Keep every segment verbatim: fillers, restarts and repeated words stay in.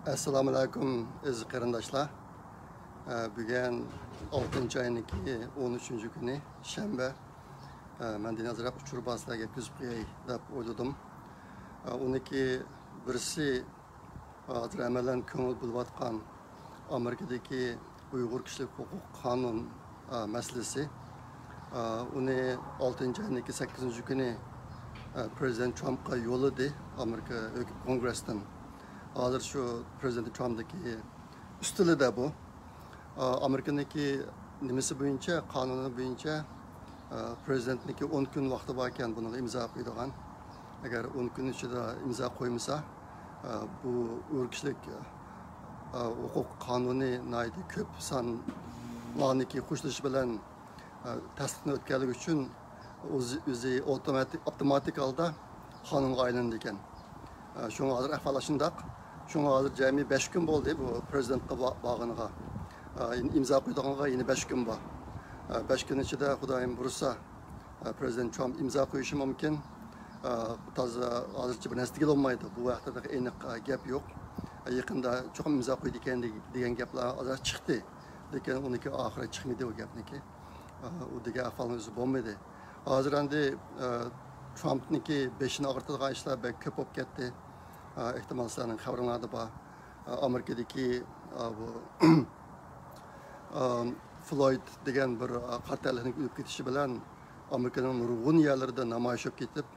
ئەسسالامۇئەلەيكۇم، ئەزىز قېرىنداشلار. ئە، بۈگۈن ئالتىنچى ئاينىڭكى ئون ئۈچىنچى كۈنى، شەنبە. ئە، مەن دېنى ئازراق ئۇچۇر بار سىلەرگە يەتكۈزۈپ قوياي دەپ ئويلىدىم. ئە، ئۇنىڭكى بىرسى، ھازىر ئەمەلەن كۆڭۈل بۆلۈۋاتقان ئامېرىكىدىكى ئۇيغۇر كىشىلىك ھوقۇق قانۇن، ئە، مەسىلىسى. ئە، ئۇنى ئالتىنچى ئاينىڭكى سەككىزىنچى كۈنى، ئە، پرېزىدېنت ترامپقا يوللىدى ئامېرىكا ھۆك-، كونگرېستىن. ھازىر شۇ پرېزىدېنت ترامپنىڭكى ئۈستىلىدە بۇ. ئە، ئامېرىكىنىڭكى نېمىسى بويىچە، قانۇنى بويىچە، ئە، پرېزىدېنتنىڭكى ئون كۈن ۋاقتى بار ئىكەن بۇنىڭغا ئىمزا قويىدىغان. ئەگەر ئون كۈن ئىچىدە ئىمزا قويمىسا، ئە، بۇ ئۇيغۇر كىشىلىك، ئە، ھوقۇق قانۇنى ناھايىتى كۆپ سانلارنىڭكى قوشۇلۇشى بىلەن، ئە، تەستىقتىن ئۆتكەنلىكى ئۈچۈن ئۆزى، ئۆزى ئاپتوماتىك، ئاپتوماتىك ھالدا قانۇنغا ئايلىنىدىكەن. ئە، شۇڭا ھازىر ئەھۋال شۇنداق. شۇڭا ھازىر جەمئىي بەش كۈن بولدى بۇ پرېزىدېنتقا با-، بارغىنىغا. ئە، ئىمزا قويىدىغانغا يەنە بەش كۈن بار. ئە، بەش كۈن ئىچىدە خۇدايىم بۇيرۇسا، ئە، پرېزىدېنت ترامپ ئىمزا قويۇشى مۇمكىن. ئە، تازا ھازىرچە بىر نەرسە دېگىلى بولمايدۇ. بۇ ھەقتە تېخى ئېنىق، ئە، گەپ يوق. ئە، يېقىندا چوقۇم ئىمزا قويىدىكەن دېگ-، دېگەن گەپلەر ئازراق چىقتى. لېكىن ئۇنىڭكى ئاخىرى چىقمىدى ئۇ گەپنىڭكى. ئە، ئۇ دېگەن ئەھۋالنىڭ ئۆزى بولمىدى. ھازىر ئەمدى، ئە، ترامپنىڭكى بېشىنى ئاغرىتىدىغان ئىشلار بەك كۆپ بولۇپ كەتتى. ئە، ئېھتىمال سىلەرنىڭ خەۋىرىڭلاردا بار. ئە، ئامېرىكىدىكى، ئە، بۇ، ئە، فلويد دېگەن بىر، ئە، قارا تەنلىكنىڭ ئۆلۈپ كېتىشى بىلەن ئامېرىكىنىڭ نۇرغۇن يەرلىرىدە نامايىش بولۇپ كېتىپ،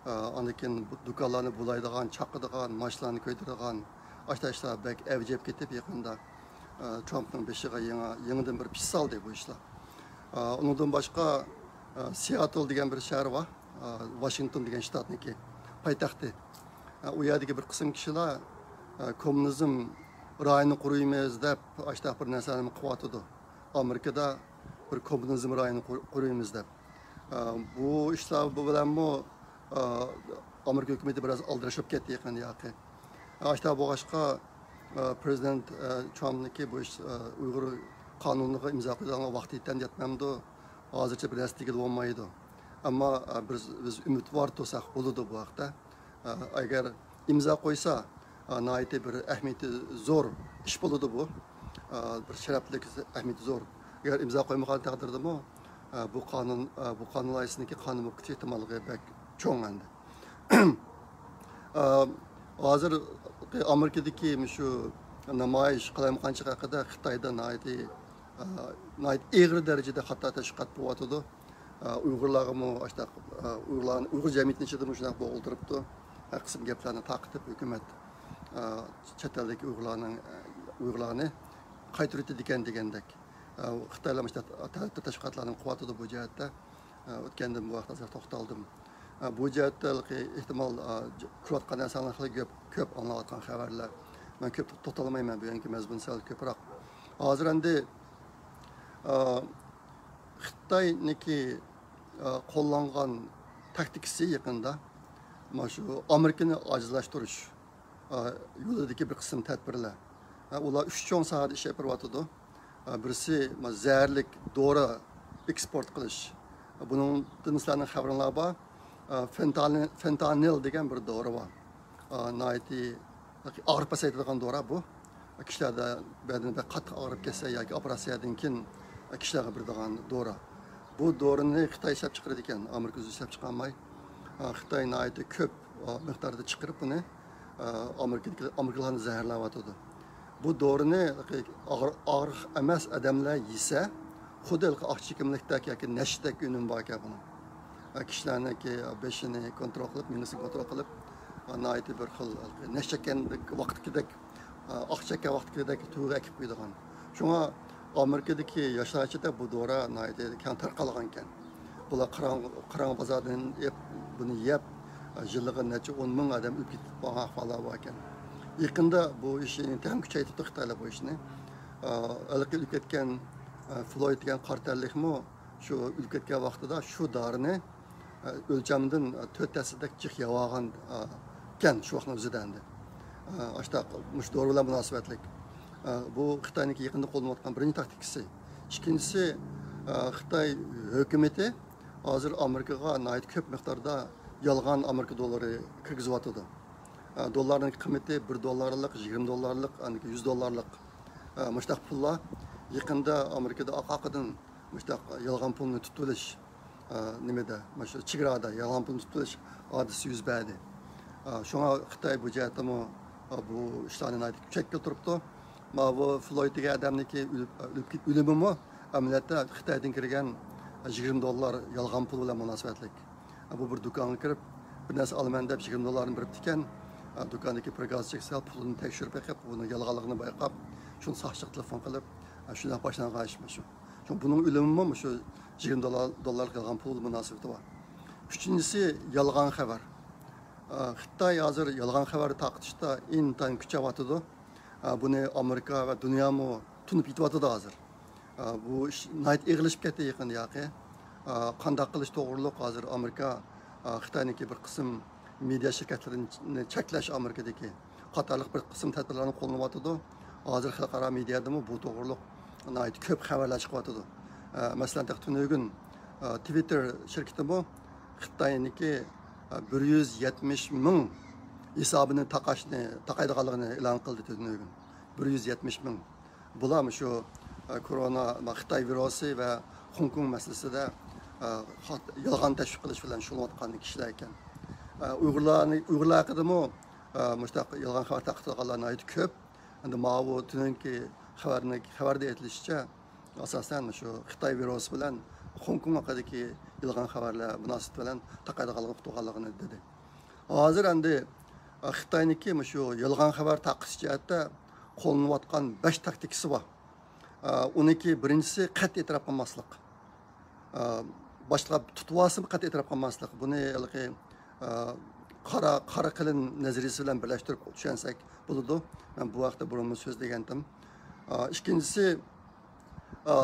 ئە، ئاندىن كېيىن بۇ دۇكانلارنى بۇلايدىغان، چاقىدىغان، ماشىنىلارنى كۆيدۈرىدىغان ئاشۇنداق ئىشلار بەك ئەۋج ئېلىپ كېتىپ يېقىندا، ئە، ترامپنىڭ بېشىغا يېڭى، يېڭىدىن بىر پىت سالدى بۇ ئىشلار. ئە، ئۇنىڭدىن باشقا، ئە، سىئاتل دېگەن بىر شەھەر بار، ئە، ۋاشىنگتون دېگەن شتاتنىڭكى پايتەختى. ئە، ئۇ يەردىكى بىر قىسىم كىشىلەر، ئە، كوممۇنىزم رايونى قۇرۇيمىز دەپ ئاشۇنداق بىر نەرسىلەرنى قىلىۋاتىدۇ. ئامېرىكىدا بىر كوممۇنىزم رايونى قۇر-، قۇرۇيمىز دەپ. ئە، بۇ ئىشلار بۇ بىلەنمۇ، ئە، ئامېرىكا ھۆكۈمىتى بىراز ئالدىراش بولۇپ كەتتى يېقىندا ياقى. ئاشتا بولغاچقا، ئە، پرېزىدېنت، ئە، ترامپنىڭكى بۇ ئىش، ئە، ئۇيغۇر قانۇنىغا ئىمزا قويىدىغان ۋاقتى يېتەمدۇ يەتمەمدۇ، ھازىرچە بىر نەرسە دېگىلى بولمايدۇ. ئەمما، ئە، بىز، بىز ئۈمىدۋار تۇرساق بولىدۇ بۇ ھەقتە. ئە، ئەگەر ئىمزا قويسا، ئە، ناھايىتى بىر ئەھمىيىتى زور ئىش بولىدۇ بۇ. ئە، بىر شەرەپلىك، ئەھمىيىتى زور. ئەگەر ئىمزا قويمىغان تەقدىردىمۇ، ئە، بۇ قانۇن، ئە، بۇ قانۇن لايىھىسىنىڭكى قانۇن بولۇپ كېتىش ئېھتىماللىقى بەك چوڭ ئەمدى. ئە، ھازىر ئامېرىكىدىكى مۇشۇ نامايىش، قالايمىقانچىلىق ھەققىدە خىتايدا ناھايىتى، ئە، ناھايىتى ئېغىر دەرىجىدە خاتا تەشۋىقات بولۇۋاتىدۇ. ئە، ئۇيغۇرلارغىمۇ ئاشۇنداق، ئە، ئۇيغۇرلارنى، ئۇيغۇر جەمئىيىتىنىڭ ئىچىدىمۇ شۇنداق بولۇپ ئولتۇرۇپتۇ. ھەر قىسىم گەپلەرنى تارقىتىپ ھۆكۈمەت، ئە، چەت ئەلدىكى ئۇيغۇرلارنىڭ، ئە، ئۇيغۇرلارنى قايتۇرۇۋېتىدىكەن دېگەندەك. ئە، خىتايلار مۇشۇنداق تەشۋىقاتلارنى قىلىۋاتىدۇ بۇ جەھەتتە. ئە، ئۆتكەندىن بۇ ھەقتە ئازراق توختالدىم. ئە، بۇ جەھەتتە ھېلىقى ئېھتىمال، ئە، ج-، كۆرۈۋاتقان ئىنسانلار خېلى كۆپ، كۆپ ئاڭلاۋاتقان خەۋەرلەر. مەن كۆپ توختالمايمەن، بۈگۈنكى مەزمۇن سەل كۆپرەك. ھازىر ئەمدى، ئە، خىتاينىڭكى، ئە، قوللانغان تاكتىكىسى يېقىندا مانا شۇ ئامېرىكىنى ئاجىزلاشتۇرۇش، ئە، يولىدىكى بىر قىسىم تەدبىرلەر. ئە، ئۇلار ئۈچ چوڭ ساھەدە ئىش ئېلىپ بېرىۋاتىدۇ. ئە، بىرسى، ما، زەھەرلىك دورا ئېكسپورت قىلىش. بۇنىڭدىن سىلەرنىڭ خەۋىرىڭلار بار. ئە، فېنتانىل، فېنتانىل دېگەن بىر دورا بار. ئە، ناھايىتى ئاغرىق پەسەيتىدىغان دورا بۇ. كىشىلەردە بەدىنى بەك قاتتىق ئاغرىپ كەتسە ياكى ئوپېراتسىيەدىن كېيىن كىشىلەرگە بېرىدىغان دورا. بۇ دورىنى خىتاي ئىشلەپ چىقىرىدىكەن، ئامېرىكا ئۆزى ئىشلەپ چىقارماي. ئە، خىتاي ناھايىتى كۆپ، ئە، مىقداردا چىقىرىپ بۇنى، ئە، ئامېرىكىدىكى، ئامېرىكىلارنى زەھەرلەۋاتىدۇ. بۇ دورىنى ئاغرىق، ئاغرىق ئەمەس ئادەملەر يېسە، خۇددى ھېلىقى ئاق چېكىملىكتەك ياكى نەشتىدەك ئۈنۈمى باركەن بۇنىڭ. ئە، كىشىلەرنىڭكى بېشىنى كونترول قىلىپ، مېڭىسىنى كونترول قىلىپ، ئە، ناھايىتى بىر خىل ھېلىقى نەشتە چەككەندەك ۋاقىتتىكىدەك، ئە، ئاق چەككەن ۋاقىتتىكىدەك تۈۋىگە ئەكىپ قويىدىغان. شۇڭا ئامېرىكىدىكى ياشلار ئىچىدە بۇ دورا ناھايىتى كەڭ تارقالغانىكەن. بۇلار قاراڭ-، قاراڭغۇ بازاردىن ئېلىپ، بۇنى يەپ، يىلىغا نەچچە ئون مىڭ ئادەم ئۆلۈپ كېتىپ قالغان ئەھۋاللار باركەن. يېقىندا بۇ ئىشنى تېخىمۇ كۈچەيتىپتۇ خىتايلار بۇ ئىشنى. ئە، ھېلىقى ئۆلۈپ كەتكەن، ئە، فلويد دېگەن قارا تەنلىكمۇ شۇ ئۆلۈپ كەتكەن ۋاقتىدا شۇ دارىنى، ئە، ئۆلچەمدىن، ئە، تۆت ھەسسىدەك جىق يەۋالغان، ئە، ئىكەن شۇ ۋاقىتنىڭ ئۆزىدە ئەمدى. ئە، ئاشۇنداق مۇشۇ دورا بىلەن مۇناسىۋەتلىك. ئە، بۇ خىتاينىڭكى يېقىندا قوللىنىۋاتقان بىرىنچى تاكتىكىسى. ئىككىنچىسى، ئە، خىتاي ھۆكۈمىتى ھازىر ئامېرىكىغا ناھايىتى كۆپ مىقداردا يالغان ئامېرىكا دوللىرى كىرگۈزۈۋاتىدۇ. ئە، دوللارنىڭ قىممىتى بىر دوللارلىق، يىگىرمە دوللارلىق، ئاندىن كېيىن يۈز دوللارلىق، ئە، مۇشتاق پۇللار يېقىندا ئامېرىكىدا ئارقا-ئارقىدىن مۇشتاق يالغان پۇلنى تۇتۇۋېلىش، ئە، نېمىدە، مانا شۇ چېگرادا يالغان پۇلنى تۇتۇۋېلىش ھادىسىسى يۈز بەردى. ئە، شۇڭا خىتاي بۇ جەھەتتىمۇ، ئە، بۇ ئىشلارنى ناھايىتى كۈچەيتكىلى تۇرۇپتۇ. ماۋۇ فلويد دېگەن ئادەمنىڭكى ئۆلۈپ، ئۆلۈپ كېت-، ئۆلۈمىمۇ ئەمەلىيەتتە خىتايدىن كىرگەن يىگىرمە دوللار يالغان پۇل بىلەن مۇناسىۋەتلىك. بۇ بىر دۇكانغا كىرىپ، بىر نەرسە ئالىمەن دەپ يىگىرمە دوللارنى بېرىپتىكەن. دۇكاندىكى پروگراممىچى سەل پۇلىنى تەكشۈرۈپ بېقىپ، بۇنىڭ يالغانلىقىنى بايقاپ، شۇنى ساقچىغا تېلېفون قىلىپ، شۇنداق باشلانغان ئىش شۇ. شۇڭا بۇنىڭ ئۆلۈمىمۇ مۇشۇ يىگىرمە دوللار، دوللارلىق يالغان پۇل مۇناسىۋىتى بار. ئۈچىنچىسى، يالغان خەۋەر. خىتاي ھازىر يالغان خەۋەر تارقىتىشتا ئىنتايىن كۈچەۋاتىدۇ. بۇنى ئامېرىكا ۋە دۇنيامۇ تونۇپ يېتىۋاتىدۇ ھازىر. بۇ ئىش ناھايىتى ئېغىرلىشىپ كەتتى يېقىندا ياقى. قانداق قىلىش توغرۇلۇق ھازىر ئامېرىكا خىتاينىڭكى بىر قىسىم مېدىيا شىركەتلىرىنى چەكلەش ئامېرىكىدىكى قاتارلىق بىر قىسىم تەدبىرلەرنى قوللىنىۋاتىدۇ. ھازىر خەلقئارا مېدىيادىمۇ بۇ توغرۇلۇق ناھايىتى كۆپ خەۋەرلەر چىقىۋاتىدۇ. مەسىلەن، تېخى تۈنۈگۈن تىۋىتتېر شىركىتىمۇ خىتاينىڭكى بىر يۈز يەتمىش مىڭ ھېسابىنى تاقاشنى، تاقايدىغانلىقىنى ئېلان قىلدى تۈنۈگۈن. بىر يۈز يەتمىش مىڭ. بۇلار مۇشۇ، ئە، كورونا، خىتاي ۋىرۇسى ۋە خوڭكوڭ مەسىلىسىدە، ئە، خات-، يالغان تەشۋىق قىلىش بىلەن شۇغۇللىنىۋاتقان كىشىلەر ئىكەن. ئە، ئۇيغۇرلارنى، ئۇيغۇرلار ھەققىدىمۇ، ئە، مۇشۇنداق يالغان خەۋەر تارقىتىدىغانلار ناھايىتى كۆپ. ئەمدى ماۋۇ تۈنۈگۈنكى خەۋەرنى، خەۋەردە ئېيتىلىشىچە، ئاساسەن شۇ خىتاي ۋىرۇسى بىلەن خوڭكوڭ ھەققىدىكى يالغان خەۋەرلەر مۇناسىۋىتى بىلەن تاقايدىغانلىقىنى ئۇقتۇرغانلىقىنى دېدى. ھازىر ئەمدى، ئە، خىتاينىڭكى مۇشۇ يالغان خەۋەر تارقىتىش جەھەتتە قوللىنىۋاتقان بەش تاكتىكىسى بار. ئە، ئۇنىڭكى بىرىنچىسى قەتئىي ئېتىراپ قىلماسلىق. ئە، باشلىقلار تۇتۇۋالسىمۇ قەتئىي ئېتىراپ قىلماسلىق. بۇنى ھېلىقى، ئە، قارا، قارا قېلىن نەزەرىيىسى بىلەن بىرلەشتۈرۈپ چۈشەنسەك بولىدۇ. مەن بۇ ھەقتە بۇرۇنمۇ سۆزلىگەنتىم. ئە، ئىككىنچىسى، ئە،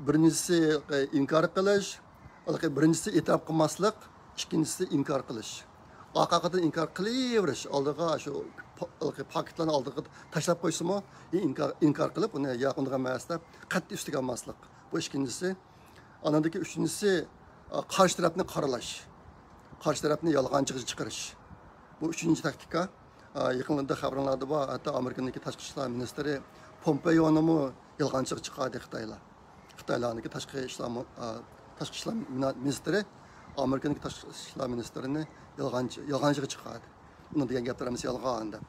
بىرىنچىسى، ئە، ئىنكار قىلىش، ھېلىقى بىرىنچىسى ئېتىراپ قىلماسلىق، ئىككىنچىسى ئىنكار قىلىش. ئارقا-ئارقىدىن ئىنكار قىلىۋېرىش، ئالدىغا شۇ پا-، ھېلىقى پاكىتلارنى ئالدىغا تاشلاپ قويسىمۇ، ئىنكار، ئىنكار قىلىپ، ئۇنى ياق، ئۇنداق ئەمەس دەپ قەتئىي ئۈستىگە ئالماسلىق. بۇ ئىككىنچىسى. ئاندىن كېيىن ئۈچىنچىسى، ئە، قارشى تەرەپنى قارىلاش. قارشى تەرەپنى يالغانچىغا چىقىرىش. بۇ ئۈچىنچى تاكتىكا. ئە، يېقىندا خەۋىرىڭلاردا بار، ھەتتا ئامېرىكىنىڭكى تاشقى ئىشلار مىنىستىرى پومپېيونىمۇ يالغانچىغا چىقاردى خىتايلار. خىتايلارنىڭكى تاشقى ئىشلار مۇ-، ئە، تاشقى ئىشلار مىنا-، مىنىستىرى ئامېرىكىنىڭكى تاشقى ئىشلار مىنىستىرىنى يالغانچى، يالغانچىغا چىقاردى. ئۇنىڭ دېگەن گەپلىرى ھەممىسى يالغان دەپ.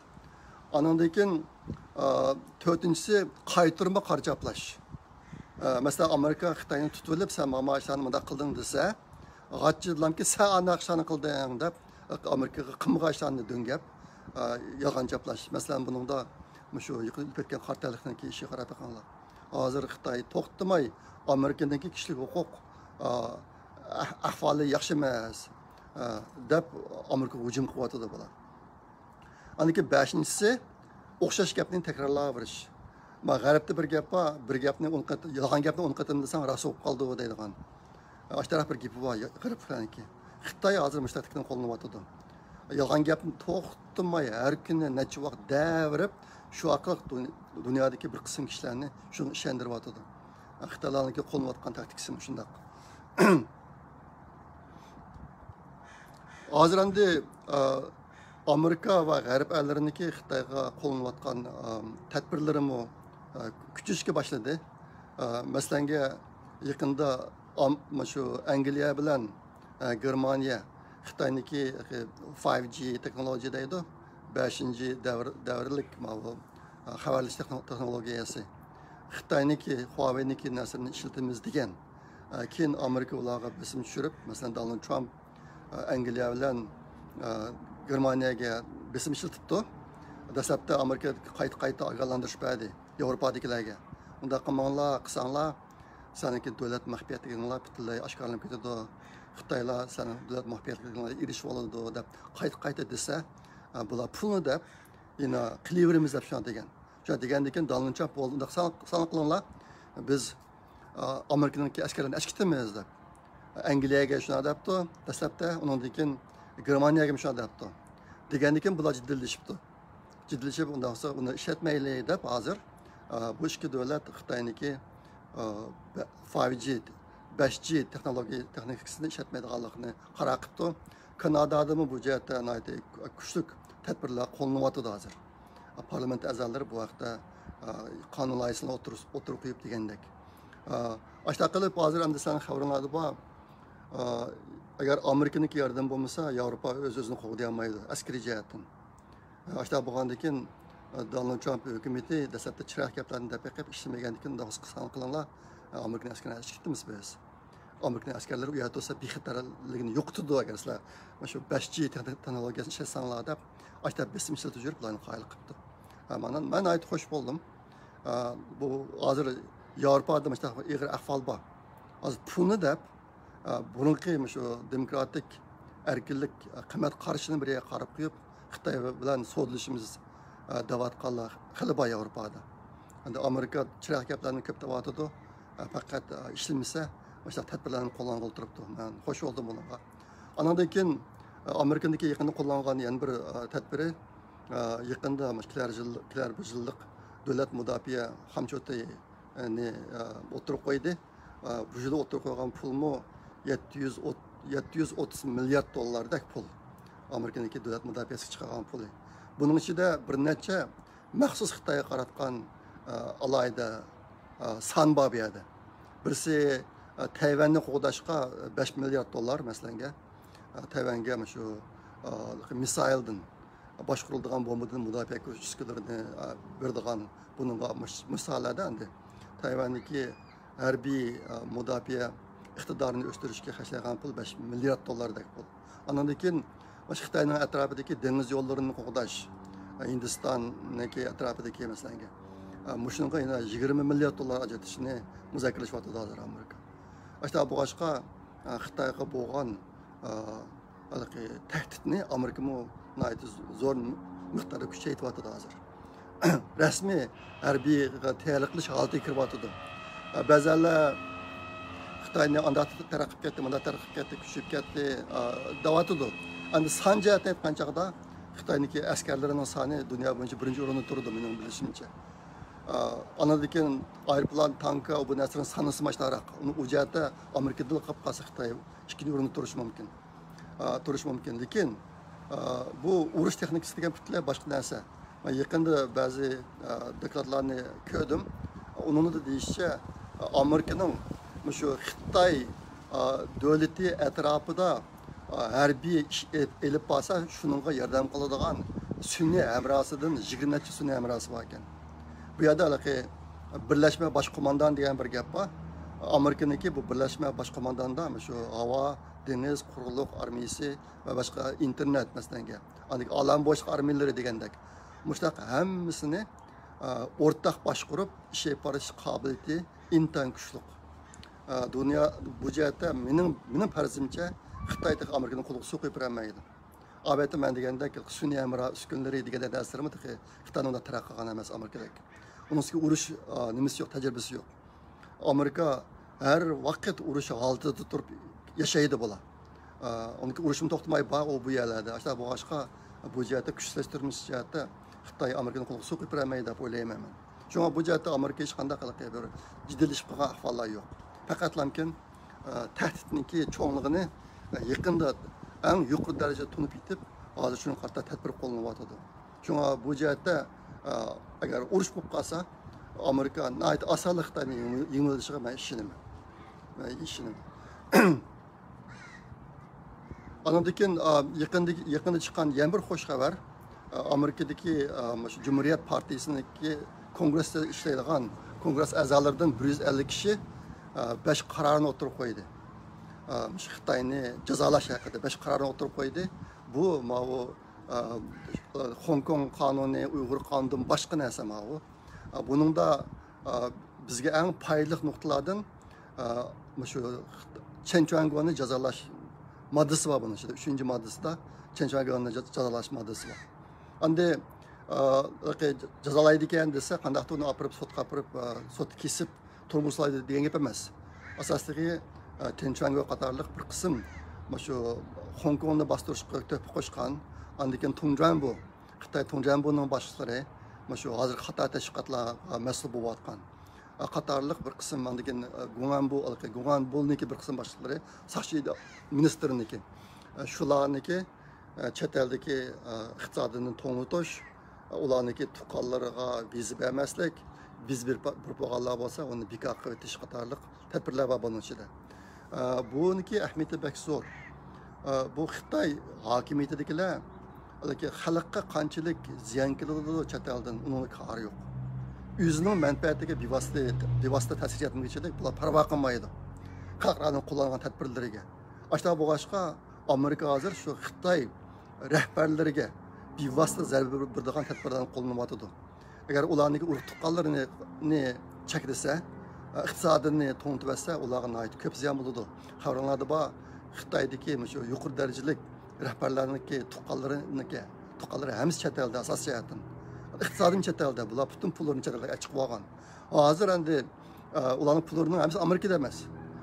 ئانىڭدىن كېيىن، ئا، تۆتىنچىسى، قايتۇرما قارا چاپلاش. ئا، مەسىلەن، ئامېرىكا خىتاينى تۇتۇۋېلىپ، سەن مانا ئىشلارنى مۇنداق قىلدىڭ دېسە، غاچچىدىلامكى، سەن ئانداق ئىشلارنى قىلدىڭ دەپ، ئامېرىكىغا قىلمىغان ئىشلارنى دۆڭگەپ، ئا، يالغان چاپلاش. مەسىلەن، بۇنىڭدا مۇشۇ يېقىن ئۆتۈپ كەتكەن قارا تەنلىكنىڭكى ئىشىغا قاراپ بېقىڭلار. ھازىر خىتاي توختىماي ئامېرىكىنىڭكى كىشىلىك ھوقۇق، ئا، ئەھ-، ئەھۋالى ياخشى ئەمەس، ئا، دەپ ئامېرىكىغا ھۇجۇم قىلىۋاتىدۇ بۇلار. ئاندىن كېيىن بەشىنچىسى، ئوخشاش گەپنى تەكرارلاۋېرىش. ما غەربتە بىر گەپ بار، بىر گەپنى ئون قېتىم، يالغان گەپنى ئون قېتىم دېسەڭ راست بولۇپ قالىدۇ دەيدىغان. ئاشتاراق بىر گېپى بار غەربلەرنىڭكى. خىتاي ھازىر مۇشۇ تاكتىكىنى قوللىنىۋاتىدۇ. يالغان گەپنى توختىماي ھەر كۈنى نەچچە ۋاق دەۋېرىپ، شۇ ئارقىلىق دۇن-، دۇنيادىكى بىر قىسىم كىشىلەرنى شۇنى ئىشەندۈرۈۋاتىدۇ. خىتايلارنىڭكى قوللىنىۋاتقان تاكتىكىسى مۇشۇنداق. ھازىر ئەمدى، ئا، ئامېرىكا ۋە غەرب ئەللىرىنىڭكى خىتايغا قوللىنىۋاتقان، ئا، تەدبىرلىرىمۇ، ئا، كۈچىيىشكە باشلىدى. ئا، مەسىلەنگە، يېقىندا ئام-، شۇ ئەنگلىيە بىلەن، ئا، گېرمانىيە خىتاينىڭكى فايف جى تېخنولوگىيە دەيدۇ، بەشىنچى دەۋر، دەۋرلىك ماۋۇ، ئا، خەۋەرلىشىش تېخنو-، تېخنولوگىيەسى. خىتاينىڭكى، خۇاۋېينىڭكى نەرسىلىرىنى ئىشلىتىمىز دېگەن. ئا، كېيىن ئامېرىكا ئۇلارغا بېسىم چۈشۈرۈپ، مەسىلەن، دونالد ترامپ ئەنگلىيە بىلەن، ئە، گېرمانىيەگە بېسىم ئىشلىتىپتۇ. دەسلەپتە ئامېرىكا قايتا-قايتا ئاگاھلاندۇرۇش بەردى. ياۋروپادىكىلەرگە، ئۇنداق قىلماڭلار، قىلساڭلار، سەنىڭكى دۆلەت مەخپىيەتلىكىڭلار پۈتۈنلەي ئاشكارىلىنىپ كېتىدۇ. خىتايلار سەنىڭ دۆلەت مەخپىيەتلىكىڭلارغا ئېرىشىۋالىدۇ، دەپ قايتا-قايتا دېسە، ئە، بۇلار پۇلنى دەپ، يەنە قىلىۋېرىمىز دەپ شۇنداق دېگەن. شۇنداق دېگەندىن كېيىن دونالد ترامپ، بولدى، ئۇنداق سان، سان قىلىڭلار، بىز، ئا، ئامېرىكىنىڭكى ئەسكەرلىرىنى ئەسكىتىمىز دەپ. ئەنگلىيەگە شۇنداق دەپتۇ دەسلەپتە، ئۇنىڭدىن كېيىن گېرمانىيەگىمۇ شۇنداق دەپتۇ. دېگەندىن كېيىن بۇلار جىددىيلىشىپتۇ. جىددىيلىشىپ، ئۇنداق بولسا ئۇنى ئىشلەتمەيلى دەپ ھازىر، ئا، بۇ ئىككى دۆلەت خىتاينىڭكى، ئا، بە-، فايف جى، بەش جى تېخنولوگىيە تېخنىكىسىنى ئىشلەتمەيدىغانلىقىنى قارار قىپتۇ. كانادادىمۇ بۇ جەھەتتە ناھايىتى كۈچلۈك تەدبىرلەر قوللىنىۋاتىدۇ ھازىر. پارلامېنت ئەزالىرى بۇ ھەقتە، ئا، قانۇن لايىھىسىنى ئوتتۇرا، ئوتتۇرىغا قويۇپ دېگەندەك. ئا، ئاشۇنداق قىلىپ ھازىر ئەمدى سەن خەۋىرىڭلاردا بار. ئا، ئەگەر ئامېرىكىنىڭكى ياردىمى بولمىسا، ياۋروپا ئۆز-ئۆزىنى قوغدىيالمايدۇ ئەسكىرىي جەھەتتىن. ئاشۇنداق بولغاندىن كېيىن، ئا، دونالد ترامپ ھۆكۈمىتى دەسلەپتە چىرايلىق گەپلەرنى دەپ بېقىپ، ئىشلىمىگەندىن كېيىن، داۋاسقا سان قىلىڭلار، ئا، ئامېرىكىنىڭ ئەسكىرىنى ئەكىتىپ كېتىمىز بىز. ئامېرىكىنىڭ ئەسكەرلىرى ئۇ يەردە تۇرسا بىخەتەرلىكىنى يوقىتىدۇ، ئەگەر سىلەر مانا شۇ بەش جى تېخ-، تېخنولوگىيەسىنى ئىشلەتسەڭلار دەپ، ئاشۇنداق بېسىم ئىشلىتىپ يۈرۈپ، بۇلارنى قايىل قىپتۇ. ھە، مانا مەن ناھايىتى خوش بولدۇم. ئا، بۇ ھازىر ياۋروپادا مۇشۇنداق ئېغىر ئەھۋال بار. ھازىر پۇلنى دەپ، ئا، بۇرۇنقى مۇشۇ دېموكراتىك، ئەركىنلىك، ئا، قىممەت قارىشىنى بىر يەرگە قاراپ قويۇپ، خىتاي بىلەن سودىلىشىمىز، ئا، دەۋاتقانلار خېلى بار ياۋروپادا. ئەمدى ئامېرىكا چىرايلىق گەپلەرنى كۆپ دەۋاتىدۇ. ئا، پەقەت، ئا، ئىشلىمىسە، مۇشۇنداق تەدبىرلەرنى قوللانغىلى تۇرۇپتۇ. مەن خوش بولدۇم بۇنىڭغا. ئانىڭدىن كېيىن، ئا، ئامېرىكىدىكى يېقىندا قوللانغان يەنە بىر، ئا، تەدبىرى، ئا، يېقىندا مۇشۇ كېلەر يىل، كېلەر بىر يىللىق دۆلەت مۇداپىئە خامچوتىنى، ئا، ئوتتۇرىغا قويدى. ئا، بۇ يىل ئوتتۇرىغا قويغان پۇلمۇ يەتتە يۈز، يەتتە يۈز ئوتتۇز مىليارد دوللاردەك پۇل. ئامېرىكىنىڭكى دۆلەت مۇداپىئەسىگە چىقارغان پۇلى. بۇنىڭ ئىچىدە بىر نەچچە مەخسۇس خىتايغا قاراتقان، ئا، ئالاھىدە، ئا، سان بار بۇ يەردە. بىرسى، ئا، تەيۋەننى قوغداشقا بەش مىليارد دوللار، مەسىلەنگە. ئا، تەيۋەنگە مۇشۇ، ئا، مىسايلدىن، باشقۇرۇلىدىغان بومبىدىن مۇداپىئە قىلىش ئۈسكۈنىلىرىنى، ئا، بېرىدىغان، بۇنىڭغا مۇش-، مىسالەردە ئەمدى تەيۋەندىكى ھەربىي، ئا، مۇداپىئە ئىقتىدارىنى ئۆستۈرۈشكە خەجلەيدىغان پۇل بەش مىليارد دوللاردەك پۇل. ئانىڭدىن كېيىن مۇشۇ خىتاينىڭ ئەتراپىدىكى دېڭىز يوللىرىنى قوغداش، ھىندىستاننىڭكى ئەتراپىدىكى مەسىلەنگە، مۇشۇنىڭغا يەنە يىگىرمە مىليارد دوللار ئاجرىتىشنى مۇزاكىرىلىشىۋاتىدۇ ھازىر ئامېرىكا. ئاشۇنداق بولغاچقا، خىتايغا بولغان، ھېلىقى تەھدىتنى ئامېرىكىمۇ ناھايىتى زور مىقداردا كۈچەيتىۋاتىدۇ ھازىر. رەسمىي ھەربىيگە تەييارلىق قىلىش ھالىتىگە كىرىۋاتىدۇ. بەزەنلەر خىتاينى ئانداق تەرەققىي قىلىپ كەتتى، مۇنداق تەرەققىي قىلىپ كەتتى، كۈچىيىپ كەتتى، ئە، دەۋاتىدۇ. ئەمدى سان جەھەتتىن ئېيتقان چاغدا خىتاينىڭكى ئەسكەرلىرىنىڭ سانى دۇنيا بويىچە بىرىنچى ئورۇندا تۇرىدۇ، مېنىڭ بىلىشىمچە. ئە، ئاندىن كېيىن ئايروپىلان، تانكا، بۇ نەرسىلەرنىڭ سانىسىمۇ ئاشتاراق. ئۇنى ئۇ جەھەتتە ئامېرىكىدىلا قېلىپ قالسا خىتاي ئىككىنچى ئورۇندا تۇرۇشى مۇمكىن. ئە، تۇرۇشى مۇمكىن. لېكىن، ئە، بۇ ئۇرۇش تېخنىكىسى دېگەن پۈتۈنلەي باشقا نەرسە. مەن يېقىندا بەزى، ئە، دوكلاتلارنى كۆردۈم. ئۇنىڭدا دېيىشىچە، ئامېرىكىنىڭ مۇشۇ خىتاي، ئە، دۆلىتى ئەتراپىدا، ئە، ھەربىي ئىش ئېلىپ، ئېلىپ بارسا، شۇنىڭغا ياردەم قىلىدىغان سۈنئىي ھەمراھسىدىن يىگىرمە نەچچە سۈنئىي ھەمراھسى بار ئىكەن. بۇ يەردە ھېلىقى بىرلەشمە باش قوماندان دېگەن بىر گەپ بار. ئامېرىكىنىڭكى بۇ بىرلەشمە باش قومانداندا مۇشۇ ھاۋا، دېڭىز، قۇرۇقلۇق ئارمىيىسى ۋە باشقا ئىنتېرنېت مەسىلەنگە، ئاندىن ئالەم بوشلۇق ئارمىيىلىرى دېگەندەك، مۇشۇنداق ھەممىسىنى، ئە، ئورتاق باشقۇرۇپ ئىش ئېلىپ بارىش قابىلىيىتى ئىنتايىن كۈچلۈك. ئە، دۇنيا بۇ جەھەتتە مېنىڭ، مېنىڭ پەرىزىمچە خىتاي تېخى ئامېرىكىنىڭ قولىغا سۇ قۇيۇپ بېرەلمەيدۇ. ئەلۋەتتە مەن دېگەندەك سۈنئىي ھەمراھ ئۈسكۈنىلىرى دېگەن نەرسىلىرىمۇ تېخى خىتاينىڭ ئۇنداق تەرەققىي قىلغان ئەمەس ئامېرىكىدەك. ئۇنىڭ ئۈستىگە ئۇرۇش، ئە، نېمىسى يوق، تەجرىبىسى يوق. ئامېرىكا ھەر ۋاقىت ئۇرۇش ھالىتىدە تۇرۇپ ياشايدۇ بۇلار. ئۇنىڭكى ئۇرۇشمۇ توختىماي بار ئۇ بۇ يەرلەردە. ئاشۇنداق بولغاچقا بۇ جەھەتتە كۈچلەشتۈرمىسى جەھەتتە خىتاي ئامېرىكىنىڭ قولىغا سۇ قېپىرەلمەيدۇ دەپ ئويلايمەن مەن. شۇڭا بۇ جەھەتتە ئامېرىكا ھېچقانداق ھېلىقى بىر جىددىيلىشىپ قالغان ئەھۋاللار يوق. پەقەتلەمكىن، ئە، تەھدىتنىڭكى چوڭلۇقىنى، ئە، يېقىندا ئەڭ يۇقىرى دەرىجىدە تونۇپ يېتىپ، ھازىر شۇنىڭغا قارىتا تەدبىر قوللىنىۋاتىدۇ. شۇڭا بۇ جەھەتتە، ئە، ئەگەر ئۇرۇش بولۇپ قالسا، ئامېرىكا ناھايىتى ئاسانلا خىتاينى يېڭىۋېلىشىغا مەن ئىشىنىمەن. مەن ئىشىنىمەن. ئاندىن كېيىن، ئا، يېقىندىكى، يېقىندا چىققان يەنە بىر خوش خەۋەر. ئا، ئامېرىكىدىكى، ئا، مۇشۇ جۇمھۇرىيەت پارتىيىسىنىڭكى كونگرېستا ئىشلەيدىغان كونگرېس ئەزالىرىدىن بىر يۈز ئەللىك كىشى، ئا، بەش قارارنى ئوتتۇرىغا قويدى. ئا، مۇشۇ خىتاينى جازالاش ھەققىدە بەش قارارنى ئوتتۇرىغا قويدى. بۇ ماۋۇ، ئا، خوڭكوڭ قانۇنى، ئۇيغۇر قانۇنىدىن باشقا نەرسە ماۋۇ. ئا، بۇنىڭدا، ئا، بىزگە ئەڭ پايدىلىق نۇقتىلاردىن، ئا، مۇشۇ چېن چۈەنگونى جازالاش ماددىسى بار بۇنىڭ ئىچىدە، ئۈچىنچى ماددىسىدا چېن چۈەنگونى جا-، جازالاش ماددىسى بار. ئەمدى، ئا، جازالايدىكەن دېسە، قانداقتۇر ئۇنى ئاپىرىپ سوتقا ئاپىرىپ، ئا، سوتتا كېسىپ تۇرمىسىلايدۇ دېگەن گەپ ئەمەس. ئاساسلىقى، ئا، چېن چۈەنگو قاتارلىق بىر قىسىم مۇشۇ خوڭكوڭنى باستۇرۇشقا تۆھپە قوشقان، ئاندىن كېيىن تۇڭ جۈەنبو، خىتاي تۇڭجيەنبۇنىڭ باشلىقلىرى مۇشۇ ھازىر قاتار تەشۋىقاتلارغا مەسئۇل بولۇۋاتقان، ئە، قاتارلىق بىر قىسىم، ئاندىن كېيىن، ئە، گۇڭئەنبۇ، گۇڭئەنبۇنىڭكى بىر قىسىم باشلىقلىرى، ساقچى ئىدارە مىنىستىرىنىڭكى، شۇلارنىڭكى، ئە، چەت ئەلدىكى، ئە، ئىقتىسادىنى توڭلىتىش، ئۇلارنىڭكى تۇغقانلىرىغا ۋىزا بەرمەسلىك، ۋىزا بېرىپ، بېرىپ بولغانلار بولسا، ئۇنى بىكار قىلىۋېتىش قاتارلىق تەدبىرلەر بار بۇنىڭ ئىچىدە. ئە، بۇنىڭكى ئەھمىيىتى بەك زور. ئە، بۇ خىتاي ھاكىمىيىتىدىكىلەر، بەلكى خەلققە قانچىلىك زىيان كېلىدۇ چەت ئەلدىن، ئۇنىڭغا كارى يوق. ئۆزىنىڭ مەنپەئەتىگە بىۋاسىتە، بىۋاسىتە تەسىر يەتمىگۈچىلىك بۇلار پەرۋا قىلمايدۇ. خەلقئارانىڭ قوللانغان تەدبىرلىرىگە. ئاشۇنداق بولغاچقا، ئامېرىكا ھازىر شۇ خىتاي رەھبەرلىرىگە بىۋاسىتە زەربە بېرىدىغان تەدبىرلەرنى قوللىنىۋاتىدۇ. ئەگەر ئۇلارنىڭكى ئۇرۇق تۇغقانلىرىنى، نى چەكلىسە، ئىقتىسادىنى توڭلىتىۋەتسە، ئۇلارغا ناھايىتى كۆپ زىيان بولىدۇ. خەۋىرىڭلاردا بار، خىتايدىكى مۇشۇ يۇقىرى دەرىجىلىك رەھبەرلەرنىڭكى تۇغقانلىرىنىڭكى، تۇغقانلىرى ھەممىسى چەت ئەلدە ئاساسىي جەھەتتىن. ئىقتىسادىمۇ چەت ئەلدە، بۇلار پۈتۈن پۇللىرىنى چەت ئەلگە ئەچىقىپ ئالغان. ھازىر ئەمدى، ئە، ئۇلارنىڭ پۇللىرىنىڭ ھەممىسى ئامېرىكىدا ئەمەس.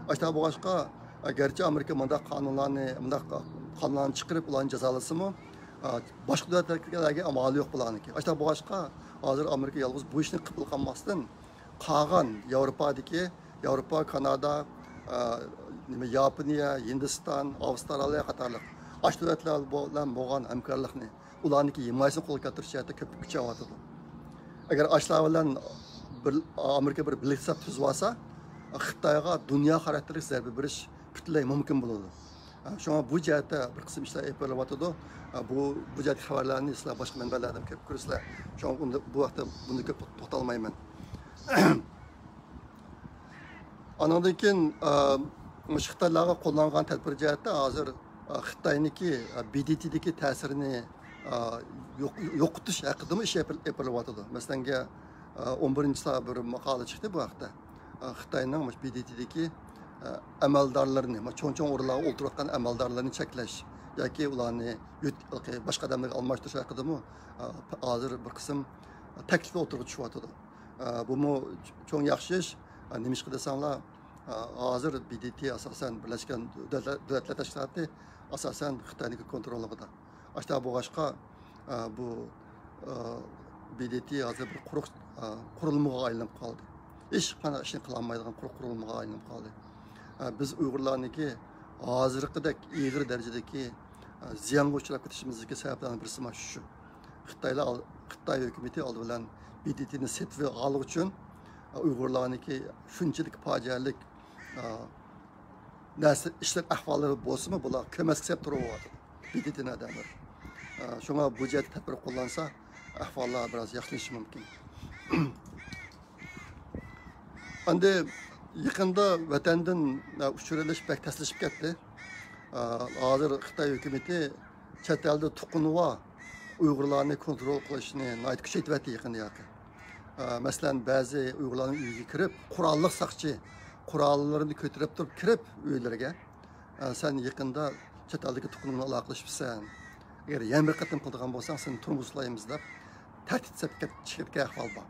ئاشۇنداق بولغاچقا، ئە، گەرچە ئامېرىكا مۇنداق قانۇنلارنى، مۇنداق قانۇنلارنى چىقىرىپ، ئۇلارنى جازالىسىمۇ، ئە، باشقا دۆلەتلەرگە ئامالى يوق بۇلارنىڭكى. ئاشۇنداق بولغاچقا، ھازىر ئامېرىكا يالغۇز بۇ ئىشنى قىلىپ قالماستىن، قالغان ياۋروپادىكى، ياۋروپا، كانادا، ئە، نېمە، ياپونىيە، ھىندىستان، ئاۋسترالىيە قاتارلىق ئاشۇ دۆلەتلەر بىلەن بولغان ھەمكارلىقنى، ئۇلارنىڭكى ھىمايىسىنى قولغا كەلتۈرۈش جەھەتتە كۆپ كۈچەۋاتىدۇ. ئەگەر ئاشۇلار بىلەن بىر، ئامېرىكا بىر بىلىك ھېساب تۈزۈۋالسا، خىتايغا دۇنيا خاراكتېرلىك زەربە بېرىش پۈتۈنلەي مۇمكىن بولىدۇ. شۇڭا بۇ جەھەتتە بىر قىسىم ئىشلار ئېلىپ بېرىلىۋاتىدۇ. بۇ، بۇ جەھەتتىكى خەۋەرلەرنى سىلەر باشقا مەنبەلەردىن كۆرۈپ كۆرىسىلەر. شۇڭا بۇنى، بۇ ھەقتە بۇنى كۆپ توختالمايمەن. ئانىڭدىن كېيىن، ئا، مۇشۇ خىتايلارغا قوللانغان تەدبىر جەھەتتە ھازىر، ئا، خىتاينىڭكى، ئا، بى دې تېدىكى تەسىرىنى، ئا، يوق-، يوقىتىش ھەققىدىمۇ ئىش ئېلىپ بېرىلىۋاتىدۇ. مەسىلەنگە، ئا، ئون بىرىنچى سايدا بىر ماقالە چىقتى بۇ ھەقتە. ئا، خىتاينىڭ مۇشۇ بى دې تېدىكى، ئا، ئەمەلدارلىرىنى، مۇ-، چوڭ-چوڭ ئورۇنلارغا ئولتۇرۇۋاتقان ئەمەلدارلىرىنى چەكلەش ياكى ئۇلارنى يۆت-، باشقا ئادەملەرگە ئالماشتۇرۇش ھەققىدىمۇ، ئا، ھازىر بىر قىسىم تەكلىپلەر ئوتتۇرىغا چۈشۈۋاتىدۇ. ئە، بۇمۇ چوڭ ياخشى ئىش. ئە، نېمىشقا دېسەڭلار، ئە، ھازىر بى دې تې ئاساسەن بىرلەشكەن دۆلەتلەر، دۆلەتلەر تەشكىلاتى ئاساسەن خىتاينىڭكى كونتروللۇقىدا. ئاشۇنداق بولغاچقا، ئە، بۇ، ئە، بى دې تې ھازىر بىر قۇرۇق، ئە، قۇرۇلمىغا ئايلىنىپ قالدى. ھېچقانداق ئىشنى قىلالمايدىغان قۇرۇق قۇرۇلمىغا ئايلىنىپ قالدى. ئە، بىز ئۇيغۇرلارنىڭكى ھازىرقىدەك ئېغىر دەرىجىدىكى، ئە، زىيانغا ئۇچراپ كېتىشىمىزدىكى سەۋەبلەرنىڭ بىرسى مانا شۇ. خىتايلار ئال-، خىتاي ھۆكۈمىتى ئالدى بىلەن بى دې تېنى سېتىۋالغانلىقى ئۈچۈن، ئۇيغۇرلارنىڭكى شۇنچىلىك پاجىئەلىك، ئا، نەرسە، ئىشلار ئەھۋاللىرى بولسىمۇ، بۇلار كۆرمەسكە سەپ تۇرۇۋاتىدۇ بى دې تېنى ئادەملىرى. ئا، شۇڭا بۇ جەھەتتە تەدبىر قوللانسا، ئەھۋاللار بىراز ياخشىلىنىشى مۇمكىن. ئەمدى يېقىندا ۋەتەندىن، ئە، ئۇچۇر ئېلىش بەك تەسلىشىپ كەتتى. ئە، ھازىر خىتاي ھۆكۈمىتى چەت ئەلدە تۇغقىنىۋا ئۇيغۇرلارنى كونترول قىلىشنى ناھايىتى كۈچەيتىۋەتتى يېقىندا ياقى. ئە، مەسىلەن، بەزى ئۇيغۇرلارنىڭ ئۆيىگە كىرىپ، قوراللىق ساقچى قوراللىرىنى كۆتۈرۈپ تۇرۇپ كىرىپ ئۆيلىرىگە، ئە، سەن يېقىندا چەت ئەلدىكى تۇغقىنىڭ بىلەن ئالاقىلىشىپسەن. ئەگەر يەنە بىر قېتىم قىلىدىغان بولساڭ، سېنى تۈرمىگە سولايمىز دەپ تەھدىت سېلىپ كەت-، چىقىدىكەن ئەھۋال بار.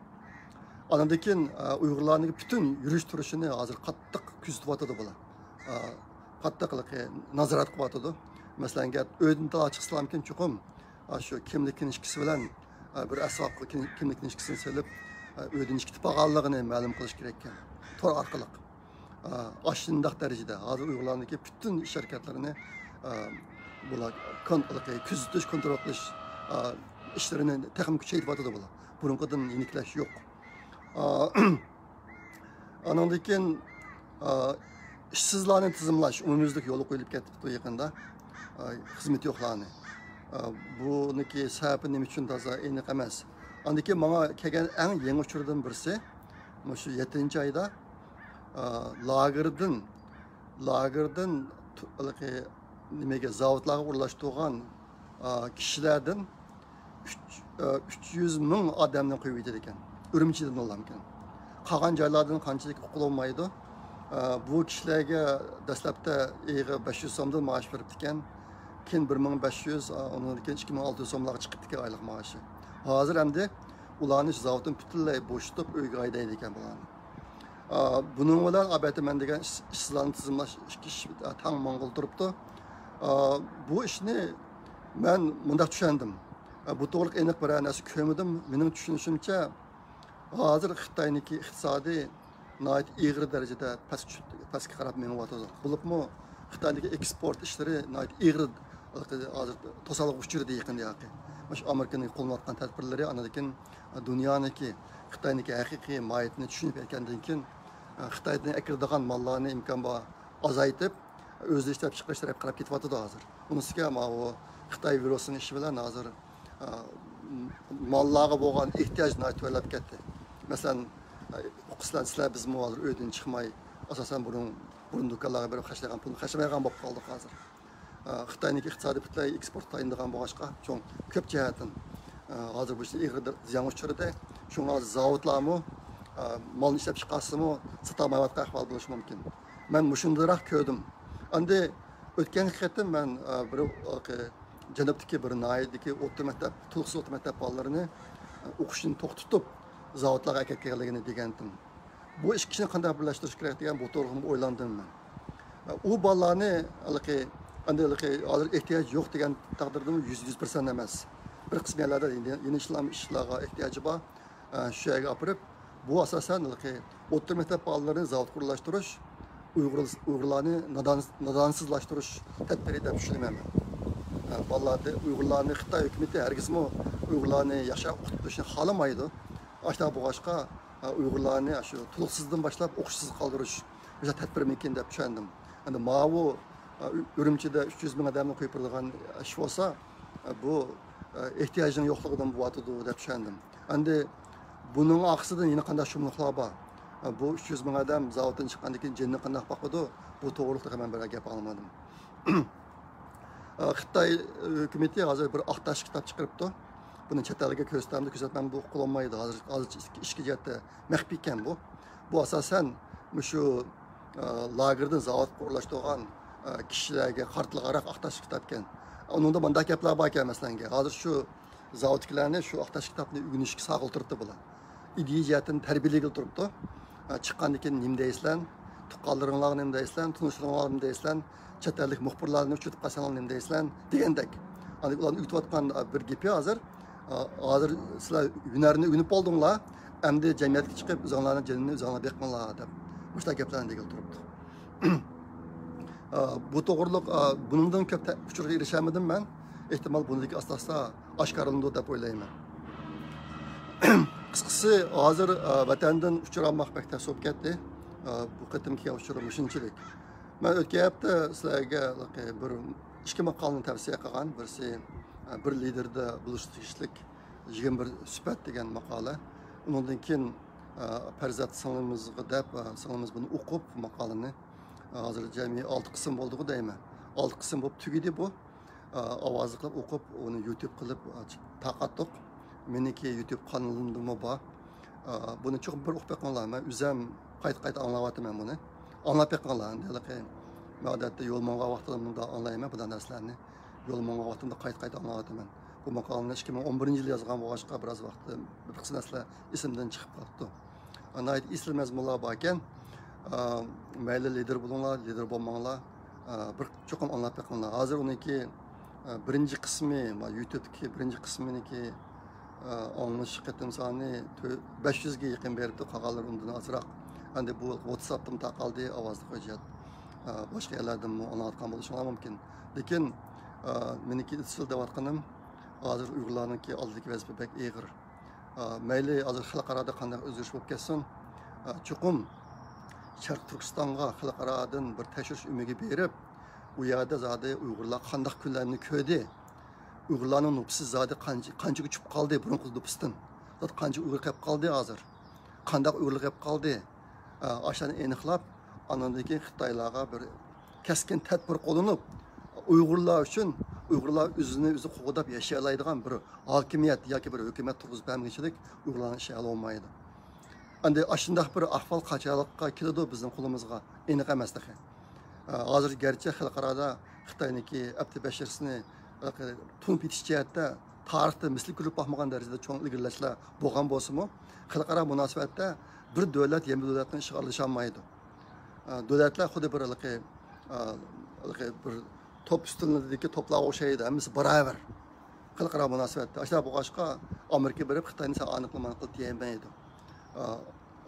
ئاندىن كېيىن، ئە، ئۇيغۇرلارنىڭ پۈتۈن يۈرۈش تۇرۇشىنى ھازىر قاتتىق كۆزىتىۋاتىدۇ بۇلار. ئە، قاتتىق نازارەت قىلىۋاتىدۇ. مەسىلەن، گەپ ئۆيدىن تالا چىقسىلامكىن چوقۇم، ئە، شۇ كىملىك كىنىشكىسى بىلەن، ئە، بىر ئەسۋاب كىم-، كىملىك كىنىشكىسىنى سېلىپ، ئە، ئۆيدىن چىقىپ بارغانلىقىنى مەلۇم قىلىش كېرەككەن. تور ئارقىلىق. ئا، ئاشۇنداق دەرىجىدە ھازىر ئۇيغۇرلارنىڭكى پۈتۈن ئىش ھەرىكەتلىرىنى، ئا، بۇلار كون-، كۆزىتىش، كونترول قىلىش، ئا، ئىشلىرىنى تېخىمۇ كۈچەيتىۋاتىدۇ بۇلار. بۇرۇنقىدىن يېنىكلەش يوق. ئا، ئانىڭدىن كېيىن، ئا، ئىشسىزلارنى تىزىملاش ئومۇميۈزلۈك يولغا قويۇلۇپ كېتىپتۇ يېقىندا. ئا، خىزمىتى يوقلارنى. ئا، بۇنىڭكى سەۋەبى نېمە ئۈچۈن تازا ئېنىق ئەمەس. ئاندىن كېيىن ماڭا كەلگەن ئەڭ يېڭى ئۇچۇردىن بىرسى، مۇشۇ يەتتىنچى ئايدا ئا، لاگېردىن، لاگېردىن تۇ-، ھېلىقى نېمىگە، زاۋۇتلارغا ئورۇنلاشتۇرغان، ئا، كىشىلەردىن ئۈچ، ئا، ئۈچ يۈز مىڭ ئادەمنى قويۇۋېتىدىكەن. ئۈرۈمچىدىن بولامكەن. قالغان جايلاردىن قانچىلىك قۇتۇلمايدۇ. ئا، بۇ كىشىلەرگە دەسلەپتە ئېيىغا بەش يۈز سومدىن مائاش بېرىپتىكەن. كېيىن بىر مىڭ بەش يۈز، ئا، ئۇنىڭدىن كېيىن ئىككى مىڭ ئالتە يۈز سوملارغا چىقىپتىكەن ئايلىق مائاشى. ھازىر ئەمدى ئۇلارنى شۇ زاۋۇتتىن پۈتۈنلەي بوشىتىپ، ئۆيگە ھەيدەيدىكەن بۇلارنى. ئا، بۇنىڭ بىلەن ئەلۋەتتە مەن دېگەن ئىش-، ئىشسىزلارنى تىزىملاش ئىككى ئىش، ئا، تەڭ ماڭغىلى تۇرۇپتۇ. ئا، بۇ ئىشنى مەن مۇنداق چۈشەندىم. ئا، بۇ توغرىلىق ئېنىق بىرەر نەرسە كۆرمىدىم. مېنىڭ چۈشىنىشىمچە، ھازىر خىتاينىڭكى ئىقتىسادى ناھايىتى ئېغىر دەرىجىدە پەس چۈ-، پەسكە قاراپ مېڭىۋاتىدۇ. بولۇپمۇ خىتايدىكى ئېكسپورت ئىشلىرى ناھايىتى ئېغىر، ھازىر توسالغۇغا ئۇچرىدى يېقىندا ياقى. مۇشۇ ئامېرىكىنىڭ قوللىنىۋاتقان تەدبىرلىرى، ئاندىن كېيىن دۇنيانىڭكى، خىتاينىڭكى ھەقىقىي ماھىيىتىنى چۈشىنىپ يەتكەندىن كېيىن، خىتايدىن ئەكىرىدىغان ماللارنى ئىمكان بار ئازايتىپ، ئۆزى ئىشلەپ چىقىرىش تەرەپكە قاراپ كېتىۋاتىدۇ ھازىر. ئۇنىڭ ئۈستىگە ماۋۇ خىتاي ۋىرۇسىنىڭ ئىشى بىلەن ھازىر، ئا، ماللارغا بولغان ئېھتىياج ناھايىتى تۆۋەنلەپ كەتتى. مەسىلەن، ئا، ئۇقىسىلەر، سىلەر، بىزمۇ ھازىر ئۆيدىن چىقماي، ئاساسەن بۇرۇن، بۇرۇن دۇكانلارغا بېرىپ خەجلەيدىغان پۇلنى خەجلىمەيدىغان بولۇپ قالدۇق ھازىر. ئا، خىتاينىڭكى ئىقتىسادىي پۈتۈنلەي ئېكسپورتقا تايىنىدىغان بولغاچقا، چوڭ كۆپ جەھەتتىن، ئا، ھازىر بۇ ئىشتا ئېغىر زىيانغا ئۇچرىدى. شۇڭا ھازىر زاۋۇتلارمۇ، ئا، مالنى ئىشلەپ چىقارسىمۇ، ساتالمايۋاتقان ئەھۋال بولۇشى مۇمكىن. مەن مۇشۇندىراق كۆردۈم. ئەمدى ئۆتكەن قېتىم مەن، ئا، بىر، ئا، جەنۇبتىكى بىر ناھىيەدىكى ئوتتۇرا مەكتەپ، تولۇقسىز ئوتتۇرا مەكتەپ بالىلىرىنى، ئا، ئوقۇشنى توختىتىپ، زاۋۇتلارغا ئەكەتكەنلىكىنى دېگەنتىم. بۇ ئىككى ئىشنى قانداق بىرلەشتۈرۈش كېرەك دېگەن بۇ توغرىلىقمۇ ئويلاندىم مەن. ئۇ بالىلارنى ھېلىقى، ئەمدى ھېلىقى ھازىر ئېھتىياج يوق دېگەن تەقدىردىمۇ يۈز، يۈز پىرسەنت ئەمەس. بىر قىسىم يەرلەردە يېنى، يېنىشلام ئىشلارغا ئېھتىياجى بار. ئە، شۇ يەرگە ئاپىرىپ، بۇ ئاساسەن ھېلىقى ئوتتۇرا مەكتەپ بالىلىرىنى زاۋۇتقا ئورۇنلاشتۇرۇش، ئۇيغۇر، ئۇيغۇرلارنى نادان، نادانسىزلاشتۇرۇش تەدبىرى دەپ چۈشىنىمەن مەن. ئە، بالىلارنى، ئۇيغۇرلارنى خىتاي ھۆكۈمىتى ھەرگىزمۇ ئۇيغۇرلارنى ياخشىراق ئوقۇتۇپ بېرىشنى خالىمايدۇ. ئاشۇنداق بولغاچقا، ئۇيغۇرلارنى شۇ تولۇقسىزدىن باشلاپ ئوقۇشسىز قالدۇرۇش مۇشۇ تەدبىرمىكىن دەپ چۈشەندىم. ئەمدى ماۋۇ، ئۈرۈمچىدە ئۈچ يۈز مىڭ ئادەمنى قويۇپ بېرىدىغان ئىش بولسا، بۇ ئېھتىياجنىڭ يوقلۇقىدىن بولۇۋاتىدۇ دەپ چۈشەندىم. ئەمدى بۇنىڭ ئارقىسىدىن يەنە قانداق شۇملۇقلار بار؟ بۇ ئۈچ يۈز مىڭ ئادەم زاۋۇتتىن چىققاندىن كېيىن جېنىنى قانداق باقىدۇ؟ بۇ توغرۇلۇقتا مەن بىرەر گەپ ئاڭلىمىدىم. خىتاي ھۆكۈمىتى ھازىر بىر ئاق تاش كىتاب چىقىرىپتۇ. بۇنى چەت ئەلگە كۆرسىتەمدۇ، كۆرسەتمەمدۇ، قىلالمايدۇ. ھازىر، ھازىرچە ئىچكى، ئىچكى جەھەتتە مەخپىيكەن بۇ. بۇ ئاساسەن مۇشۇ، ئە، لاگېردىن زاۋۇتقا ئورۇنلاشتۇرغان، ئە، كىشىلەرگە قارىتىلغانراق ئاق تاش كىتابكەن. ئۇنىڭدا مۇنداق گەپلەر باركەن، مەسىلەنگە، ھازىر شۇ زاۋۇتتىكىلەرنى شۇ ئاق تاش كىتابنى ئۆگىنىشكە ساغلىتىرتتى بۇلار. ئىدىيە جەھەتتىن تەربىيەلىگىلى تۇرۇپتۇ. ھە، چىققاندىن كېيىن نېمە دەيسىلەر؟ تۇغقانلىرىڭلارغا نېمە دەيسىلەر؟ تونۇشلىرىڭلارغا نېمە دەيسىلەر؟ چەت ئەللىك مۇخبىرلارنى ئۇچرىتىپ قالساڭلار نېمە دەيسىلەر؟ دېگەندەك. ئەمدى ئۇلارنى ئۆگىتىۋاتقان بىر گېپى ھازىر، ھازىر سىلەر ھۈنەرنى ئۆگىنىپ بولدۇڭلار، ئەمدى جەمئىيەتكە چىقىپ ئۆزۈڭلارنىڭ جېنىنى ئۆزۈڭلار بېقىڭلار دەپ مۇشۇنداق گەپلەرنى دېگىلى تۇرۇپتۇ. ئا، بۇ توغرىلىق، ئا، بۇنىڭدىن كۆپ تە-، ئۇچۇرغا ئېرىشەلمىدىم مەن. ئېھتىمال بۇنىڭدىكى ئاستا-ئاستا ئاشكارىلىنىدۇ دەپ ئويلايمەن. قىسقىسى، ھازىر، ئا، ۋەتەندىن ئۇچۇر ئالماق بەك تەس بولۇپ كەتتى. ئا، بۇ قېتىمكى ئۇچۇر مۇشۇنچىلىك. مەن ئۆتكەن ھەپتە سىلەرگە بىر ئىككى ماقالىنى تەۋسىيە قىلغان. بىرسى، ئا، بىر لىدېردا بولۇشقا تېگىشلىك يىگىرمە بىر سۈپەت دېگەن ماقالە. ئۇنىڭدىن كېيىن، ئا، پەرزات سىڭلىمىزغا دەپ، ئا، سىڭلىمىز بۇنى ئوقۇپ، ماقالىنى، ھازىر جەمئىي ئالتە قىسىم بولدىغۇ دەيمەن. ئالتە قىسىم بولۇپ تۈگىدى بۇ. ئاۋازلىق قىلىپ ئوقۇپ، ئۇنى يۇتۇب قىلىپ تارقاتتۇق. مېنىڭكى يۇتۇب قانىلىمدىمۇ بار. بۇنى چوقۇم بىر ئوقۇپ بېقىڭلار. مەن ئۆزۈم قايتا-قايتا ئاڭلاۋاتىمەن بۇنى. ئاڭلاپ بېقىڭلار. ئەمدى ھېلىقى مەن ئادەتتە يول ماڭغان ۋاقتىمدا ئاڭلايمەن بۇنداق نەرسىلەرنى. يول ماڭغان ۋاقتىمدا قايتا-قايتا ئاڭلاۋاتىمەن. بۇ ماقالىنى ئىككى مىڭ ئون بىرىنچى يىلى يازغان بولغاچقا، بىراز ۋاقتى، بىر قىسىم نەرسىلەر ئېسىمدىن چىقىپ قاپتۇ. ناھايىتى ئېسىل مەزمۇنلار باركەن. ئا، مەيلى لىدېر بولۇڭلار، لىدېر بولماڭلار، ئا، بىر چوقۇم ئاڭلاپ بېقىڭلار. ھازىر ئۇنىڭكى، ئا، بىرىنچى قىسمى، ما، يۇتۇبتىكى بىرىنچى قىسمىنىڭكى، ئا، ئاڭلىنىش قېتىم سانى تۆ-، بەش يۈزگە يېقىن بېرىپتۇ، قالغانلىرى ئۇندىن ئازراق. ئەمدى بۇ ۋاتساپتىمۇ تارقالدى، ئاۋازلىق ھۆججەت. ئا، باشقا يەرلەردىنمۇ ئاڭلاۋاتقان بولۇشۇڭلار مۇمكىن. لېكىن، ئا، مېنىڭكى ئىزچىل دەۋاتقىنىم، ھازىر ئۇيغۇرلارنىڭكى ئالدىدىكى ۋەزىپە بەك ئېغىر. ئا، مەيلى ھازىر خەلقئارادا قانداق ئۆزگىرىش بولۇپ كەتسۇن، ئا، چوقۇم شەرقىي تۈركىستانغا خەلقئارادىن بىر تەكشۈرۈش ئۆمىكى بېرىپ، ئۇ يەردە زادى ئۇيغۇرلار قانداق كۈنلەرنى كۆردى، ئۇيغۇرلارنىڭ نوپۇسى زادى قانچە، قانچىگە چۈشۈپ قالدى بۇرۇنقى نوپۇستىن، زادى قانچە ئۇيغۇر قېلىپ قالدى ھازىر، قانداق ئۇيغۇر قېلىپ قالدى، ئا، ئاشۇلارنى ئېنىقلاپ، ئاندىن كېيىن خىتايلارغا بىر كەسكىن تەدبىر قوللىنىپ، ئۇيغۇرلار ئۈچۈن، ئۇيغۇرلار ئۆزىنى ئۆزى قوغداپ ياشىيالايدىغان بىر ھاكىمىيەت ياكى بىر ھۆكۈمەت تۇرغۇزۇپ بەرمىگۈچىلىك ئۇيغۇرلارنىڭ ئىشى ھەل بولمايدۇ. ئەمدى ئاشۇنداق بىر ئەھۋال قاچانلىققا كېلىدۇ بىزنىڭ قولىمىزغا، ئېنىق ئەمەس تېخى. ھازىر گەرچە خەلقئارادا خىتاينىڭكى ئابدۇ بەشىرسىنى تونۇپ يېتىش جەھەتتە تارىختا مىسلى كۆرۈلۈپ باقمىغان دەرىجىدە چوڭ ئىلگىرىلەشلەر بولغان بولسىمۇ، خەلقئارا مۇناسىۋەتتە بىر دۆلەت يەنە بىر دۆلەتنىڭ ئىشىغا ئارىلىشالمايدۇ. ئا، دۆلەتلەر خۇددى بىر ھېلىقى، ئا، ھېلىقى بىر توپ ئۈستىلىدىكى توپلارغا ئوخشايدۇ، ھەممىسى باراۋەر. خەلقئارا مۇناسىۋەتتە. ئاشۇنداق بولغاچقا، ئامېرىكا بېرىپ خىتاينى سەن ئانى قىل، مانى قىل دېيەلمەيدۇ. ئا،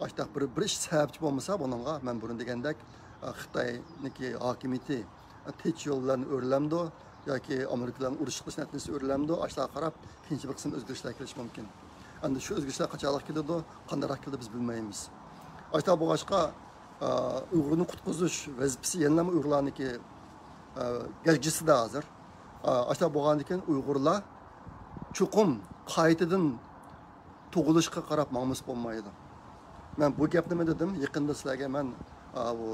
ئاشۇنداق بىر، بىر ئىش سەۋەبچى بولمىسا بۇنىڭغا، مەن بۇرۇن دېگەندەك، ئا، خىتاينىڭكى ھاكىمىيىتى، ئا، تىنچ يول بىلەن ئۆرلەمدۇ، ياكى ئامېرىكا بىلەن ئۇرۇش قىلىش نەتىجىسىدە ئۆرلەمدۇ، ئاشۇلارغا قاراپ كېيىنچە بىر قىسىم ئۆزگىرىشلەر كېلىشى مۇمكىن. ئەمدى شۇ ئۆزگىرىشلەر قاچانراق كېلىدۇ، قانداقراق كېلىدۇ، بىز بىلمەيمىز. ئاشۇنداق بولغاچقا، ئۇيغۇرنى قۇتقۇزۇش ۋەزىپىسى يەنىلا ئۇيغۇرلارنىڭكى گەجگىسىدە ھازىر. ئاشۇنداق بولغاندىن كېيىن ئۇيغۇرلار چوقۇم قايتىدىن تۇغۇلۇشقا قاراپ ماڭمىسا بولمايدۇ. مەن بۇ گەپنىمۇ دېدىم، يېقىندا سىلەرگە مەن، ئا، بۇ،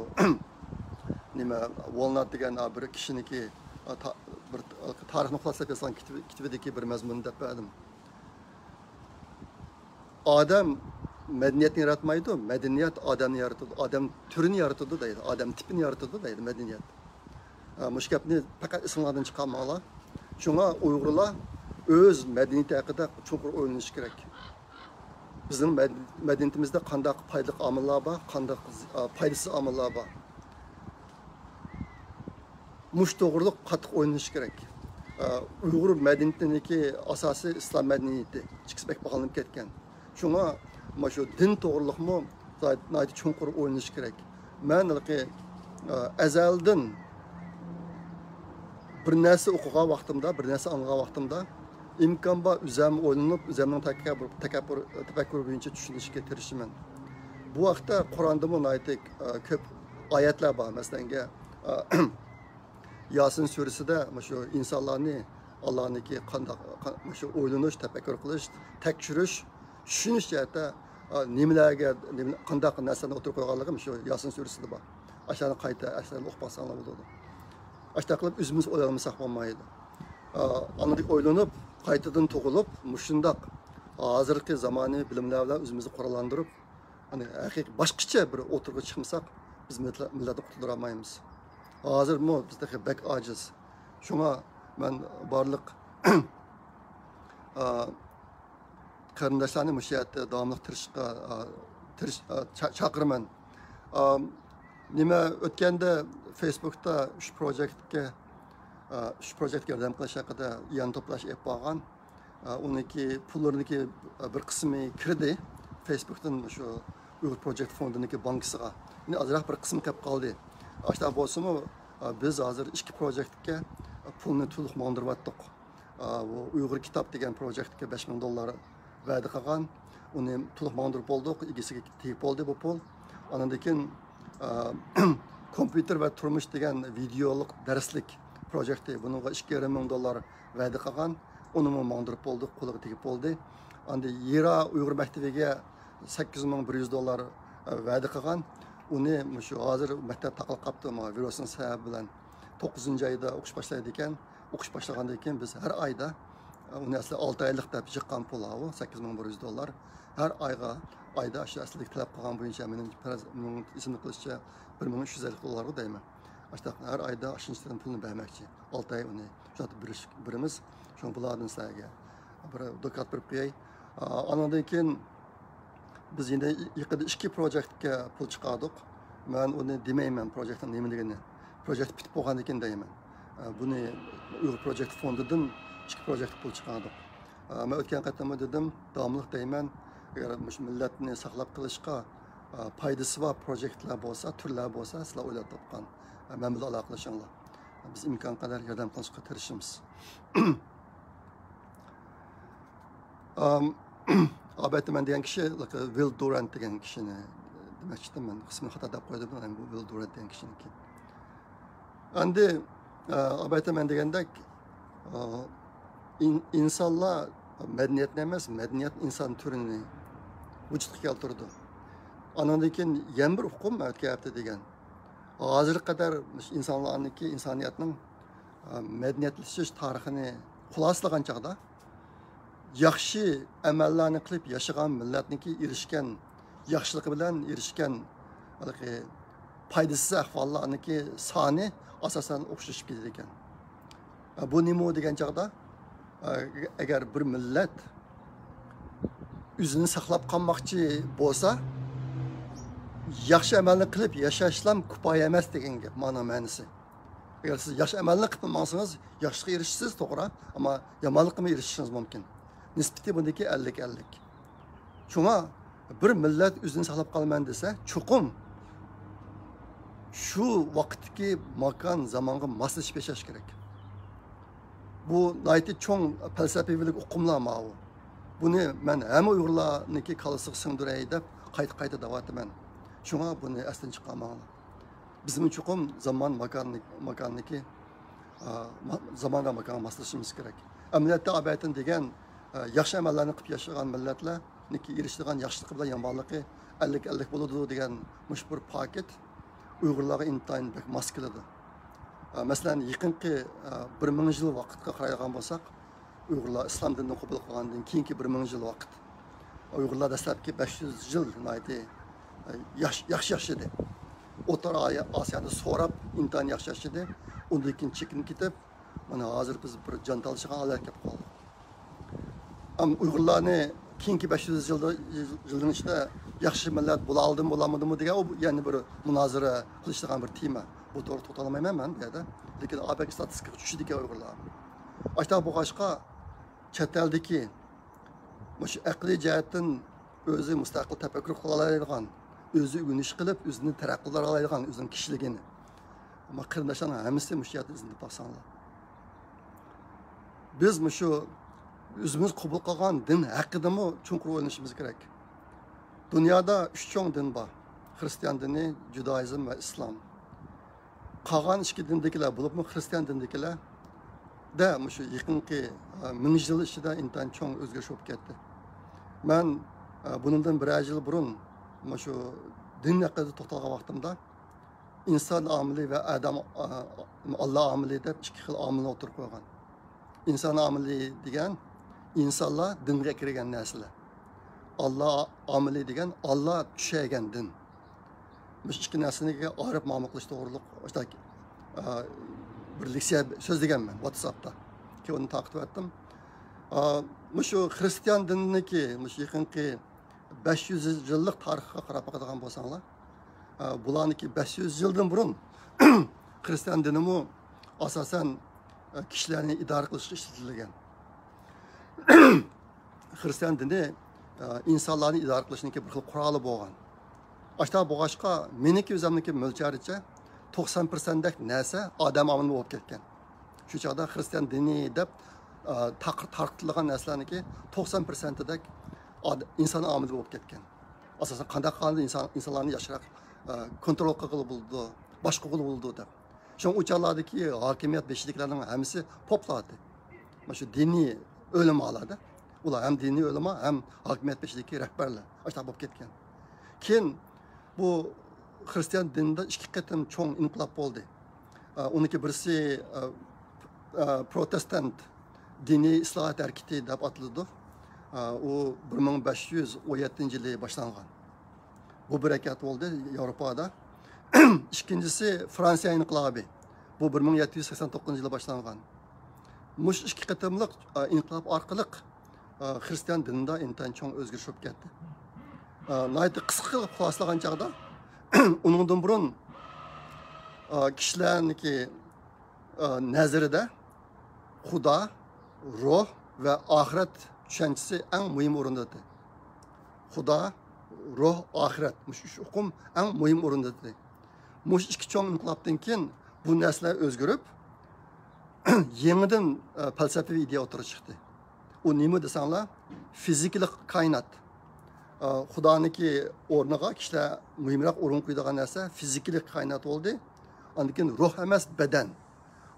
نېمە، ۋولنات دېگەن، ئا، بىر كىشىنىڭكى، ئا، تا-، بىر تارىخنى خۇلاسىلەپ يازغان كىتابى-، كىتابىدىكى بىر مەزمۇننى دەپ بەردىم. ئادەم مەدەنىيەتنى ياراتمايدۇ، مەدەنىيەت ئادەمنى يارىتىدۇ، ئادەم تۈرىنى يارىتىدۇ دەيدۇ، ئادەم تىپىنى يارىتىدۇ دەيدۇ مەدەنىيەت. ئە، مۇشۇ گەپنى پەقەت ئېسىڭلاردىن چىقارماڭلار. شۇڭا ئۇيغۇرلار ئۆز مەدەنىيىتى ھەققىدە چوڭقۇر ئويلىنىشى كېرەك. بىزنىڭ مەد-، مەدەنىيىتىمىزدە قانداق پايدىلىق ئامىللار بار، قانداق، ئە، پايدىسىز ئامىللار بار. مۇشۇ توغرىلىق قاتتىق ئويلىنىش كېرەك. ئە، ئۇيغۇر مەدەنىيىتىنىڭكى ئاساسى ئىسلام مەدەنىيىتى. ئىككىسى بەك باغلىنىپ كەتكەن. شۇڭا مانا شۇ دىن توغرىلىقمۇ ناھايىتى چوڭقۇر ئويلىنىش كېرەك. مەن ھېلىقى، ئە، ئەزەلدىن بىر نەرسە ئوقۇغان ۋاقتىمدا، بىر نەرسە ئاڭلىغان ۋاقتىمدا ئىمكان بار ئۆزەم ئويلىنىپ، ئۆزەمنىڭ تەكەببۇر، تەكەببۇر، تەپەككۇر بويىچە چۈشىنىشكە تىرىشىمەن. بۇ ھەقتە قۇرئاندىمۇ ناھايىتى، ئە، كۆپ ئايەتلەر بار. مەسىلەنگە، ئە، ياسىن سۈرىسىدە مۇشۇ ئىنسانلارنى ئاللانىڭكى قانداق، قا-، مۇشۇ ئويلىنىش، تەپەككۇر قىلىش، تەكشۈرۈش، چۈشىنىش جەھەتتە، ئا، نېمىلەرگە، نېمە، قانداق نەرسىلەرنى ئوتتۇرىغا قويغانلىقى مۇشۇ ياسىن سۈرىسىدە بار. ئاشۇلارنى قايتا ئەسلەردە ئوقۇپ باقساڭلار بولىدۇ. ئاشۇنداق قىلىپ ئۆزىمىز ئويلانمىساق بولمايدۇ. ئا، ئاندىن ئويلىنىپ، قايتىدىن تۇغۇلۇپ، مۇشۇنداق ھازىرقى زامانىۋى بىلىملەر بىلەن ئۆزىمىزنى قوراللاندۇرۇپ، ئەنە، ھەقىقىي باشقىچە بىر ئوتتۇرىغا چىقمىساق، بىز مىللەت-، مىللەتنى قۇتۇلدۇرالمايمىز. ھازىرمۇ بىز تېخى بەك ئاجىز. شۇڭا مەن بارلىق، ئا، قېرىنداشلارنى مۇشۇ يەردە داۋاملىق تىرىشىشقا، ئا، تىرىش-، ئا، چا-، چاقىرىمەن. ئا، نېمە، ئۆتكەندە فېيسبۇكتا ئۈچ پروجېكتكە، ئا، ئۈچ پروجېكتكە ياردەم قىلىش ھەققىدە ئىئانە توپلاش ئېلىپ بارغان. ئا، ئۇنىڭكى پۇللىرىنىڭكى بىر قىسمى كىردى. فېيسبۇكتىن شۇ ئۇيغۇر پروجېكت فوندىنىڭكى بانكىسىغا. يەنە ئازراق بىر قىسمى قېلىپ قالدى. ئاشۇنداق بولسىمۇ، ئا، بىز ھازىر ئىككى پروجېكتكە پۇلنى تولۇق ماڭدۇرۇۋەتتۇق. ئا، بۇ ئۇيغۇر كىتاب دېگەن پروجېكتكە بەش مىڭ دوللار ۋەدە قىلغان. ئۇنى تولۇق ماڭدۇرۇپ بولدۇق. ئىگىسىگە تېگىپ بولدى بۇ پۇل. ئاندىن كېيىن، ئا، كومپيۇتېر ۋە تۇرمۇش دېگەن ۋىدېئولۇق دەرسلىك پروجېكتى. بۇنىڭغا ئىككى يېرىم مىڭ دوللار ۋەدە قىلغان، ئۇنىمۇ ماڭدۇرۇپ بولدۇق، قولىغا تېگىپ بولدى. ئاندىن يىرا ئۇيغۇر مەكتىۋىگە سەككىز مىڭ بىر يۈز دوللار، ئە، ۋەدە قىلغان، ئۇنى مۇشۇ ھازىر مەكتەپ تاقىلىپ قاپتۇ، مانا، ۋىرۇسنىڭ سەۋەبى بىلەن. توققۇزىنچى ئايدا ئوقۇش باشلايدىكەن. ئوقۇش باشلىغاندىن كېيىن بىز ھەر ئايدا، ئە، ئۇنى ئەسلى ئالتە ئايلىق دەپ يىغقان پۇل ئاۋۇ، سەككىز مىڭ بىر يۈز دوللار. ھەر ئايغا، ئايدا شۇ ئەسلىدىكى تەلەپ قىلغان بويىچە مېنىڭ پەرەز-، مېنىڭ ئېسىمدە قىلىشىچە بىر مىڭ ئۈچ يۈز ئەللىك دوللار دەيمەن. ئاشۇنداق ھەر ئايدا ئاشۇنچە پۇلنى بەرمەكچى. ئالتە ئاي ئۇنى شۇنداق بېرىش، بېرىمىز. شۇڭا بۇلاردىن سىلەرگە بىر دوكلات بېرىپ قوياي. ئا، ئانىڭدىن كېيىن بىز يەنە يېقىندا ئىككى پروجېكتكە پۇل چىقاردۇق. مەن ئۇنى دېمەيمەن، پروجېكتنىڭ نېمىلىكىنى. پروجېكت پۈتۈپ بولغاندىن كېيىن دەيمەن. ئا، بۇنى ئۇيغۇر پروجېكت فوندىدىن ئىككى پروجېكتكە پۇل چىقاردۇق. ئا، مەن ئۆتكەن قېتىممۇ دېدىم، داۋاملىق دەيمەن، ئەگەر مۇشۇ مىللەتنى ساقلاپ قېلىشقا، ئا، پايدىسى بار پروجېكتلار بولسا، تۈرلەر بولسا، سىلەر ئويلاپ تاپقان، ئا، مەن بىلەن ئالاقىلىشىڭلار. بىز ئىمكان قەدەر ياردەم قىلىشقا تىرىشىمىز. ئام، ئابەتتە مەن دېگەن كىشى، ۋىل دۇرانت دېگەن كىشىنى دېمەكچىدىم مەن. ئىسمىنى خاتا دەپ قويدۇم، مەن بۇ ۋىل دۇرانت دېگەن كىشىنىڭكى. ئەمدى، ئە، ئابەتتە مەن دېگەندەك، ئە، ئىن-، ئىنسانلار مەدەنىيەتنى ئەمەس، مەدەنىيەت ئىنسان تۈرىنى ۋۇجۇدقا كەلتۈرىدۇ. ئانىڭدىن كېيىن يەنە بىر ئۇقۇم، مەن ئۆتكەن ھەپتە دېگەن. ھازىرغا قەدەر ئىنسانلارنىڭكى، ئىنسانىيەتنىڭ، ئە، مەدەنىيەتلىشىش تارىخىنى خۇلاسىلىغان چاغدا، ياخشى ئەمەللەرنى قىلىپ ياشىغان مىللەتنىڭكى ئېرىشكەن ياخشىلىقى بىلەن ئېرىشكەن ھېلىقى پايدىسىز ئەھۋاللارنىڭكى سانى ئاساسەن ئوخشىشىپ كېتىدىكەن. بۇ نېمە دېگەن چاغدا، ئەگەر بىر مىللەت ئۆزىنى ساقلاپ قالماقچى بولسا، ياخشى ئەمەلنى قىلىپ ياشاشلام كۇپايە ئەمەس دېگەن گەپ، مانا مەنىسى. ئەگەر سىز ياخشى ئەمەلنى قىلىپ ماڭسىڭىز، ياخشىلىققا ئېرىشىسىز، توغرا، ئەمما يامانلىققىمۇ ئېرىشىشىڭىز مۇمكىن. نىسبىتى بۇنىڭكى ئەللىك ئەللىك. شۇڭا بىر مىللەت ئۆزىنى ساقلاپ قالىمەن دېسە، چوقۇم شۇ ۋاقىتتىكى ماكان، زامانغا ماسلىشىپ ياشاش كېرەك. بۇ ناھايىتى چوڭ پەلسەپىۋىلىك ئۇقۇملار ماۋۇ. بۇنى مەن ھەممە ئۇيغۇرلارنىڭكى كاللىسىغا سىڭدۈرەي دەپ قايتا-قايتا دەۋاتىمەن. شۇڭا بۇنى ئەستىن چىقارماڭلار. بىزمۇ چوقۇم زامان ماكاننى-، ماكاننىكى، ئا، ما-، زامانغا ماكانغا ماسلىشىشىمىز كېرەك. ئەمەلىيەتتە ئابەتىن دېگەن، ئا، ياخشى ئەمەللەرنى قىلىپ ياشىغان مىللەتلەرنىڭكى ئېرىشىدىغان ياخشىلىقى بىلەن يامانلىقى ئەللىك ئەللىك بولىدۇ دېگەن مۇشۇ بىر پاكىت ئۇيغۇرلارغا ئىنتايىن بەك ماس كېلىدۇ. ئا، مەسىلەن، يېقىنقى، ئا، بىر مىڭ يىل ۋاقىتقا قارايدىغان بولساق، ئۇيغۇرلار ئىسلام دىنىنى قوبۇل قىلغاندىن كېيىنكى بىر مىڭ يىل ۋاقىت. ئۇيغۇرلار دەسلەپكى بەش يۈز يىل ناھايىتى، ئا، ياخشى، ياخشى ياشىدى. ئوتتۇرا ئايا-، ئاسىيادا سوراپ ئىنتايىن ياخشى ياشىدى. ئۇندىن كېيىن چېكىنىپ كېتىپ، مانا ھازىر بىز بىر جان تالىشىدىغان ھالەتكە كېلىپ قالدۇق. ئەم، ئۇيغۇرلارنى كېيىنكى بەش يۈز يىلدا، يىلنىڭ ئىچىدە ياخشى مىللەت بولالدىمۇ، بولالمىدىمۇ دېگەن، ئۇ يەنە بىر مۇنازىرە قىلىشىدىغان بىر تېما. بۇ توغرا توختالمايمەن مەن بۇ يەردە. لېكىن ئابەك ئىستاتىستىكىغا چۈشىدىكەن ئۇيغۇرلار. ئاشۇنداق بولغاچقا، چەت ئەلدىكى مۇشۇ ئەقلىي جەھەتتىن ئۆزى مۇستەقىل تەپەككۇر قىلالايدىغان، ئۆزى ئۆگىنىش قىلىپ، ئۆزىنى تەرەققىي قىلالايدىغان ئۆزىنىڭ كىشىلىكىنى، ئەمما قېرىنداشلارنىڭ ھەممىسى مۇشۇ يەردىن ئىزدىنىپ باقساڭلار. بىز مۇشۇ ئۆزىمىز قوبۇل قىلغان دىن ھەققىدىمۇ چوڭقۇر ئويلىنىشىمىز كېرەك. دۇنيادا ئۈچ چوڭ دىن بار. خرىستىيان دىنى، جۇدائىزم ۋە ئىسلام. قالغان ئىككى دىندىكىلەر، بولۇپمۇ خرىستىيان دىنىدىكىلەردە مۇشۇ يېقىنقى، ئە، مىڭ يىل ئىچىدە ئىنتايىن چوڭ ئۆزگىرىش بولۇپ كەتتى. مەن، ئە، بۇنىڭدىن بىرەر يىل بۇرۇن مۇشۇ دىن ھەققىدە توختالغان ۋاقتىمدا، ئىنسان ئامىلى ۋە ئادەم، ئا، ئاللا ئامىلى دەپ ئىككى خىل ئامىلنى ئوتتۇرىغا قويغان. ئىنسان ئامىلى دېگەن ئىنسانلار دىنغا كىرگەن نەرسىلەر. ئاللا ئامىلى دېگەن ئاللا چۈشەرگەن دىن. مۇشۇ ئىككى نەرسىنى ئايرىپ مۇئامىلە قىلىش توغرۇلۇق ئاشۇنداق، ئا، بىر لېكسىيە سۆزلىگەنمەن ۋاتساپتا. كېيىن ئۇنى تارقىتىۋەتتىم. ئا، مۇشۇ خرىستىيان دىنىنىڭكى مۇشۇ يېقىنقى بەش يۈز يىللىق تارىخقا قاراپ باقىدىغان بولساڭلار، ئە، بۇلارنىڭكى بەش يۈز يىلدىن بۇرۇن خرىستىيان دىنىمۇ ئاساسەن، ئە، كىشىلەرنى ئىدارە قىلىشقا ئىشلىتىلگەن. خرىستىيان دىنى، ئە، ئىنسانلارنى ئىدارە قىلىشنىڭكى بىر خىل قورالى بولغان. ئاشۇنداق بولغاچقا، مېنىڭكى ئۆزۈمنىڭكى مۆلچەرىچە توقسان پىرسەنتتەك نەرسە ئادەم ئامىلى بولۇپ كەتكەن. شۇ چاغدا خرىستىيان دىنى دەپ، ئە، تاق-، تارقىتىلغان نەرسىلەرنىڭكى توقسان پىرسەنتىدەك ئاد-، ئىنسان ئامىلى بولۇپ كەتكەن. ئاساسەن قانداق قىلغاندا ئىنسان، ئىنسانلارنى ياخشىراق، ئە، كونترول قىلغىلى بولىدۇ، باشقۇرغىلى بولىدۇ دەپ. شۇڭا ئۇ چاغلاردىكى ھاكىمىيەت بېشىدىكىلەرنىڭ ھەممىسى پوپلار ئىدى. مانا شۇ دىنىي ئۆلىمالار-دە. ئۇلار ھەم دىنىي ئۆلىما، ھەم ھاكىمىيەت بېشىدىكى رەھبەرلەر. ئاشۇنداق بولۇپ كەتكەن. كېيىن بۇ خرىستىيان دىنىدا ئىككى قېتىم چوڭ ئىنقىلاب بولدى. ئە، ئۇنىڭكى بىرسى، ئە، ئە، پروتېستانت دىنىي ئىسلاھات ھەرىكىتى دەپ ئاتىلىدۇ. ئە، ئۇ بىر مىڭ بەش يۈز ئون يەتتىنچى يىلى باشلانغان. بۇ بىر ھەرىكەت بولدى ياۋروپادا. ئىككىنچىسى فرانسىيە ئىنقىلابى. بۇ بىر مىڭ يەتتە يۈز سەكسەن توققۇزىنچى يىلى باشلانغان. مۇشۇ ئىككى قېتىملىق، ئە، ئىنقىلاب ئارقىلىق، ئە، خرىستىيان دىنىدا ئىنتايىن چوڭ ئۆزگىرىش بولۇپ كەتتى. ئە، ناھايىتى قىسقا قىلىپ خۇلاسىلىغان چاغدا، ئۇنىڭدىن بۇرۇن، ئە، كىشىلەرنىڭكى، ئە، نەزىرىدە خۇدا، روھ ۋە ئاخىرەت چۈشەنچىسى ئەڭ مۇھىم ئورۇندا ئىدى. خۇدا، روھ، ئاخىرەت، مۇشۇ ئۈچ ئۇقۇم ئەڭ مۇھىم ئورۇندا ئىدى. مۇشۇ ئىككى چوڭ ئىنقىلابتىن كېيىن بۇ نەرسىلەر ئۆزگىرىپ، يېڭىدىن، ئە، پەلسەپىۋى ئىدىيە ئوتتۇرىغا چىقتى. ئۇ نېمە دېسەڭلار، فىزىكىلىق كائىنات. ئە، خۇدانىڭكى ئورنىغا كىشىلەر مۇھىمراق ئورۇن قويىدىغان نەرسە فىزىكىلىق كائىنات بولدى. ئاندىن كېيىن روھ ئەمەس، بەدەن.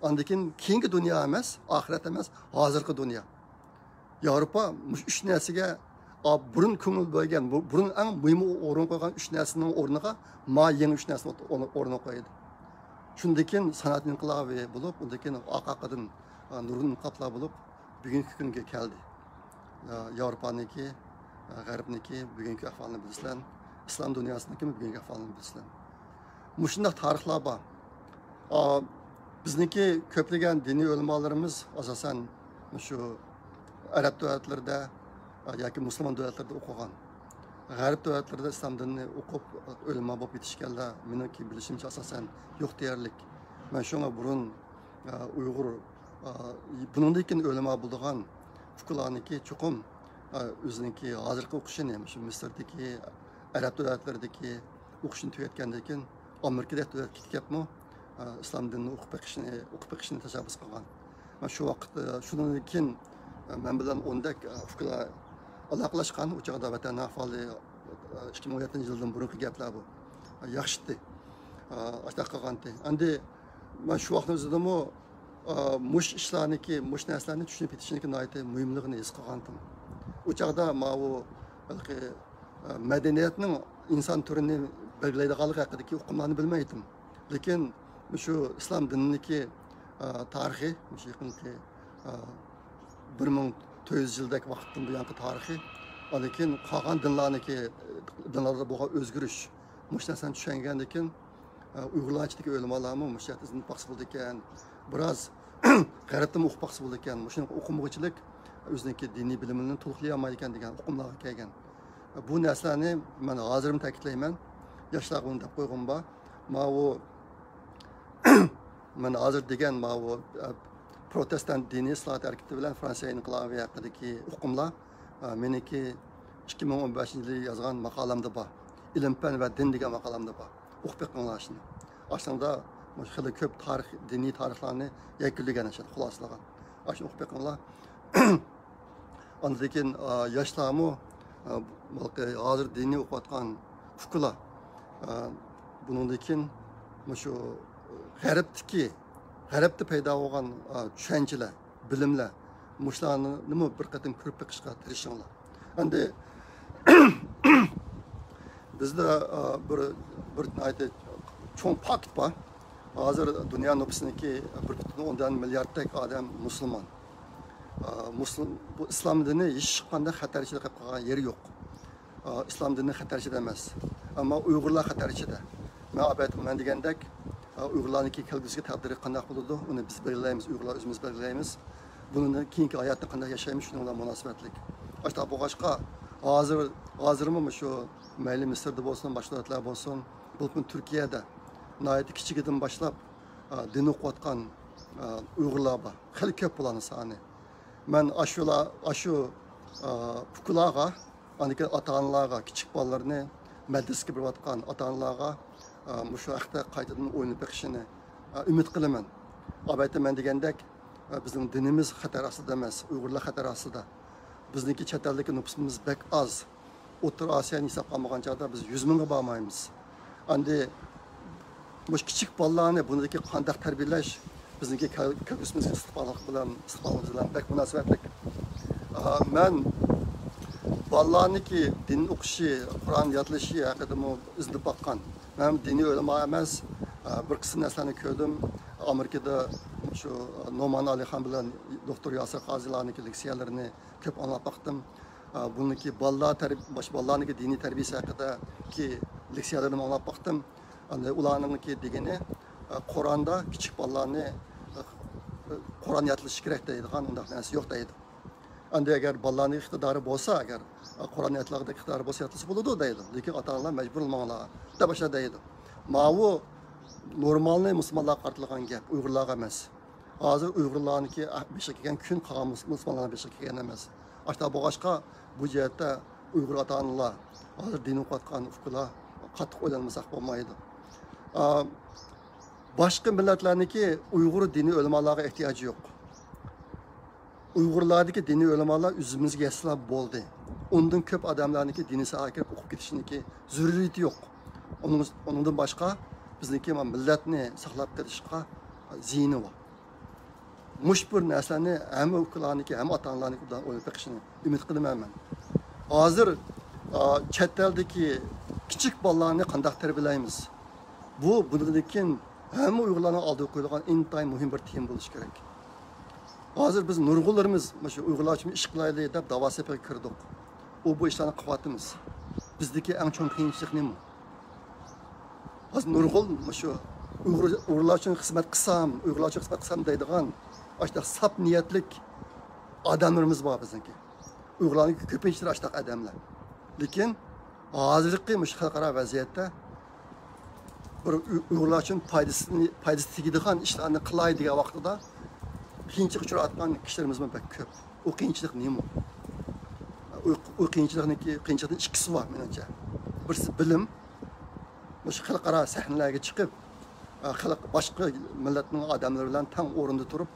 ئاندىن كېيىن كېيىنكى دۇنيا ئەمەس، ئاخىرەت ئەمەس، ھازىرقى دۇنيا. ياۋروپا مۇشۇ ئۈچ نەرسىگە، ئا، بۇرۇن كۆڭۈل بۆلگەن، بۇ-، بۇرۇن ئەڭ مۇھىم ئورۇن قويغان ئۈچ نەرسىنىڭ ئورنىغا ما يېڭى ئۈچ نەرسىنى ئوت-، ئورنى-، ئورنىغا قويدى. شۇندىن كېيىن سانائەت ئىنقىلابى بولۇپ، ئۇندىن كېيىن ئارقا-ئارقىدىن، ئا، نۇرغۇن ئىنقىلابلار بولۇپ، بۈگۈنكى كۈنگە كەلدى. ئا، ياۋروپانىڭكى، ئا، غەربنىڭكى بۈگۈنكى ئەھۋالىنى بىلىسىلەر، ئىسلام دۇنياسىنىڭكىمۇ بۈگۈنكى ئەھۋالىنى بىلىسىلەر. مۇشۇنداق تارىخلار بار. ئا، بىزنىڭكى كۆپلىگەن دىنىي ئۆلىمالىرىمىز ئاساسەن مۇشۇ ئەرەب دۆلەتلىرىدە، ئا، ياكى مۇسۇلمان دۆلەتلىرىدە ئوقۇغان. غەرب دۆلەتلىرىدە ئىسلام دىنىنى ئوقۇپ، ئۆلىما بولۇپ يېتىشكەنلەر، مېنىڭكى بىلىشىمچە، ئاساسەن يوق دېيەرلىك. مەن شۇڭا بۇرۇن، ئا، ئۇيغۇر، ئا، بۇنىڭدىن كېيىن ئۆلىما بولىدىغان ئۇكىلارنىڭكى چوقۇم، ئا، ئۆزىنىڭكى ھازىرقى ئوقۇشىنى، مۇشۇ مىسىردىكى، ئەرەب دۆلەتلىرىدىكى ئوقۇشىنى تۈگەتكەندىن كېيىن، ئامېرىكىدەك دۆلەتكە كېتىپ كەپمۇ، ئا، ئىسلام دىنىنى ئوقۇپ بېقىشنى، ئوقۇپ بېقىشنى تەشەببۇس قىلغان. مەن شۇ ۋاقىت، ئە، شۇنىڭدىن كېيىن، ئە، مەن بىلەن ئوندەك، ئە، ئۇكىلار ئالاقىلاشقان. ئۇ چاغدا ۋەتەن ئەھۋالى، ئە، ئىككى مىڭ ئون يەتتىنچى يىلدىن بۇرۇنقى گەپلەر بۇ. ئە، ياخشىتى. ئە، ئاشۇنداق قىلغانتى. ئەمدى مەن شۇ ۋاقىتنىڭ ئۆزىدىمۇ، ئە، مۇش ئىشلارنىكى، مۇش نەرسىلەرنى چۈشىنىپ يېتىشنىكى ناھايىتى مۇھىملىقىنى ھېس قىلغانتىم. ئۇ چاغدا ماۋۇ ھېلىقى، ئە، مەدەنىيەتنىڭ ئىنسان تۈرىنى بەلگىلەيدىغانلىقى ھەققىدىكى ئۇقۇملارنى بىلمەيتتىم. لېكىن مۇشۇ ئىسلام دىنىنىڭكى، ئە، تارىخى، مۇشۇ يېقىنقى، ئە، بىر مىڭ تۆت يۈز يىلدەك ۋاقىتتىن بۇيانقى تارىخى، ئاندىن كېيىن قالغان دىنلارنىڭكى، دىنلاردا بولغان ئۆزگىرىش، مۇشۇ نەرسىنى چۈشەنگەندىن كېيىن، ئە، ئۇيغۇرلار ئىچىدىكى ئۆلىمالارمۇ مۇشۇ يەردە ئىزدىنىپ باقسا بولىدىكەن، بىراز غەربتىنمۇ ئوقۇپ باقسا بولىدىكەن، مۇشۇنى ئوقۇمىغۇچىلىك ئۆزىنىڭكى دىنىي بىلىمىنى تولۇقلىيالمايدىكەن دېگەن ئۇقۇملارغا كەلگەن. بۇ نەرسىلەرنى مەن ھازىرمۇ تەكىتلەيمەن. ياشلارغا بۇنى دەپ قويغۇم بار. ماۋۇ، مەن ھازىر دېگەن ماۋۇ، ئە، پروتېستانت دىنىي ئىسلاھات ھەرىكىتى بىلەن فرانسىيە ئىنقىلابى ھەققىدىكى ئۇقۇملار، ئە، مېنىڭكى ئىككى مىڭ ئون بەشىنچى يىلى يازغان ماقالەمدە بار. ئىلىم-پەن ۋە دىن دېگەن ماقالەمدە بار. ئوقۇپ بېقىڭلار شۇنى. ئاشۇنىڭدا خېلى كۆپ تارىخ، دىنىي تارىخلارنى يەكۈنلىگەن، خۇلاسىلىغان. ئاشۇنى ئوقۇپ بېقىڭلار. ئاندىن كېيىن، ئا، ياشلارمۇ، ئا، بۇ ھازىر دىننى ئوقۇۋاتقان ئۇكىلار، ئا، بۇنىڭدىن كېيىن مۇشۇ غەربتىكى، غەربتە پەيدا بولغان، ئا، چۈشەنچىلەر، بىلىملەر، مۇشۇلارنىمۇ بىر قېتىم كۆرۈپ بېقىشقا تىرىشىڭلار. ئەمدى بىزدە، ئا، بىر، بىر ناھايىتى چوڭ پاكىت بار. ھازىر دۇنيا نوپۇسىنىڭكى بىر پۈتۈن ئوندىن مىلياردتەك ئادەم مۇسۇلمان. ئا، مۇسۇل-، بۇ ئىسلام دىنى ھېچقانداق خەتەر ئىچىدە قېلىپ قالغان يېرى يوق. ئا، ئىسلام دىنى خەتەر ئىچىدە ئەمەس. ئەمما ئۇيغۇرلار خەتەر ئىچىدە. مەن ئەلۋەتتە مەن دېگەندەك، ئا، ئۇيغۇرلارنىڭكى كەلگۈسىدىكى تەقدىرى قانداق بولىدۇ، ئۇنى بىز بەلگىلەيمىز، ئۇيغۇرلار ئۆزىمىز بەلگىلەيمىز. بۇنىڭدىن كېيىنكى ھاياتنى قانداق ياشايمىز، شۇنىڭ بىلەن مۇناسىۋەتلىك. ئاشۇنداق بولغاچقا، ھازىر، ھازىرمۇ مۇشۇ مەيلى مىسىردا بولسۇن، باشقا دۆلەتلەر بولسۇن، بولۇپمۇ تۈركىيەدە ناھايىتى كىچىكىدىن باشلاپ، ئا، دىن ئوقۇۋاتقان، ئا، ئۇيغۇرلار بار. خېلى كۆپ بۇلارنىڭ سانى. مەن ئاشۇلار، ئاشۇ، ئا، ئۇكىلارغا، ئاندىن كېيىن ئاتا-ئانىلارغا، كىچىك بالىلىرىنى مەدرىسىگە بېرىۋاتقان ئاتا-ئانىلارغا، ئا، مۇشۇ ھەقتە قايتىدىن ئويلىنىپ بېقىشىنى، ئا، ئۈمىد قىلىمەن. ئەلۋەتتە، مەن دېگەندەك، ئا، بىزنىڭ دىنىمىز خەتەر ئاستىدا ئەمەس، ئۇيغۇرلار خەتەر ئاستىدا. بىزنىڭكى چەت ئەلدىكى نوپۇسىمىز بەك ئاز. ئوتتۇرا ئاسىيانى ھېسابقا ئالمىغان چاغدا بىز يۈز مىڭغا بارمايمىز. ئەمدى مۇشۇ كىچىك بالىلارنى بۇنىڭدىكى قانداق تەربىيەلەش بىزنىڭكى كەل-، كەلگۈسىمىزگە ئىستىقباللىق بىلەن، ئىستىقبالىمىز بىلەن بەك مۇناسىۋەتلىك. ئا، مەن بالىلارنىڭكى دىن ئوقۇشى، قۇرئان يادلىشى ھەققىدىمۇ ئىزدىنىپ باققان. مەن دىنىي ئۆلىما ئەمەس، ئا، بىر قىسىم نەرسىلەرنى كۆردۈم. ئامېرىكىدا شۇ نومان ئالىخان بىلەن دوكتور ياسىر قازىلارنىڭكى لېكسىيەلىرىنى كۆپ ئاڭلاپ باقتىم. ئا، بۇنىڭكى بالىلار تەرب-، باش-، بالىلارنىڭكى دىنىي تەربىيەسى ھەققىدىكى لېكسىيەلىرىنى ئاڭلاپ باقتىم. ئەمدى ئۇلارنىڭكى دېگىنى، ئا، قۇرئاندا كىچىك بالىلارنى، ئا، قۇرئان يادلىشى كېرەك دەيدىغان ئۇنداق نەرسە يوق دەيدۇ. ئەمدى ئەگەر بالىلارنىڭ ئىقتىدارى بولسا، ئەگەر، ئا، قۇرئان يادلىغۇدەك ئىقتىدارى بولسا يادلىسا بولىدۇ دەيدۇ. لېكىن ئاتا-ئانىلار مەجبۇرلىماڭلار دەپ ئاشۇنداق دەيدۇ. ماۋۇ نورمالنى مۇسۇلمانلارغا قارىتىلغان گەپ، ئۇيغۇرلارغا ئەمەس. ھازىر ئۇيغۇرلارنىڭكى بېشىغا كەلگەن كۈن قالغان مۇس-، مۇسۇلمانلارنىڭ بېشىغا كەلگەن ئەمەس. ئاشۇنداق بولغاچقا، بۇ جەھەتتە ئۇيغۇر ئاتا-ئانىلار، ھازىر دىن ئوقۇۋاتقان ئۇكىلار قاتتىق ئويلانمىساق بولمايدۇ. ئا، باشقا مىللەتلەرنىڭكى ئۇيغۇر دىنىي ئۆلىمالارغا ئېھتىياجى يوق. ئۇيغۇرلاردىكى دىنىي ئۆلىمالار ئۆزىمىزگە يەتسىلا بولدى. ئۇندىن كۆپ ئادەملەرنىڭكى دىنىي ساھەگە كىرىپ ئوقۇپ كېتىشىنىڭكى زۆرۈرىيىتى يوق. ئۇنىڭ، ئۇنىڭدىن باشقا بىزنىڭكى مۇ-، مىللەتنى ساقلاپ قېلىشقا زىيىنى بار. مۇشۇ بىر نەرسىلەرنى ھەممە ئۇكىلارنىڭكى، ھەممە ئاتا-ئانىلارنىڭكى ئوبدان ئويلاپ بېقىشىنى ئۈمىد قىلىمەن مەن. ھازىر، ئا، چەت ئەلدىكى كىچىك بالىلارنى قانداق تەربىيەلەيمىز؟ بۇ بۇندىن كېيىن ھەممە ئۇيغۇرلارنىڭ ئالدىغا قويۇلغان ئىنتايىن مۇھىم بىر تېما بولۇشى كېرەك. ھازىر بىز نۇرغۇنلىرىمىز مۇشۇ ئۇيغۇرلار ئۈچۈن ئىش قىلايلى دەپ داۋا سېپىگە كىردۇق. ئۇ بۇ ئىشلارنى قىلىۋاتىمىز. بىزدىكى ئەڭ چوڭ قىيىنچىلىق نېمە؟ ھازىر نۇرغۇن مۇشۇ ئۇيغۇر، ئۇيغۇرلار ئۈچۈن خىزمەت قىلسام، ئۇيغۇرلار ئۈچۈن خىزمەت قىلسام دەيدىغان ئاشۇنداق ساپ نىيەتلىك ئادەملىرىمىز بار بىزنىڭكى. ئۇيغۇرلارنىڭ كۆپىنچىسى ئاشۇنداق ئادەملەر. لېكىن ھازىرقى مۇشۇ خەلقئارا ۋەزىيەتتە بىر ئۇي-، ئۇيغۇرلار ئۈچۈن پايدىسىنى، پايدىسى تېگىدىغان ئىشلارنى قىلاي دېگەن ۋاقتىدا قىيىنچىلىققا ئۇچراۋاتقان كىشىلىرىمىزمۇ بەك كۆپ. ئۇ قىيىنچىلىق نېمە؟ ئۇ، ئۇ قىيىنچىلىقنىڭكى، قىيىنچىلىقنىڭ ئىككىسى بار مېنىڭچە. بىرسى بىلىم. مۇشۇ خەلقئارا سەھنىلەرگە چىقىپ، ئە، خەلق، باشقا مىللەتنىڭ ئادەملىرى بىلەن تەڭ ئورۇندا تۇرۇپ،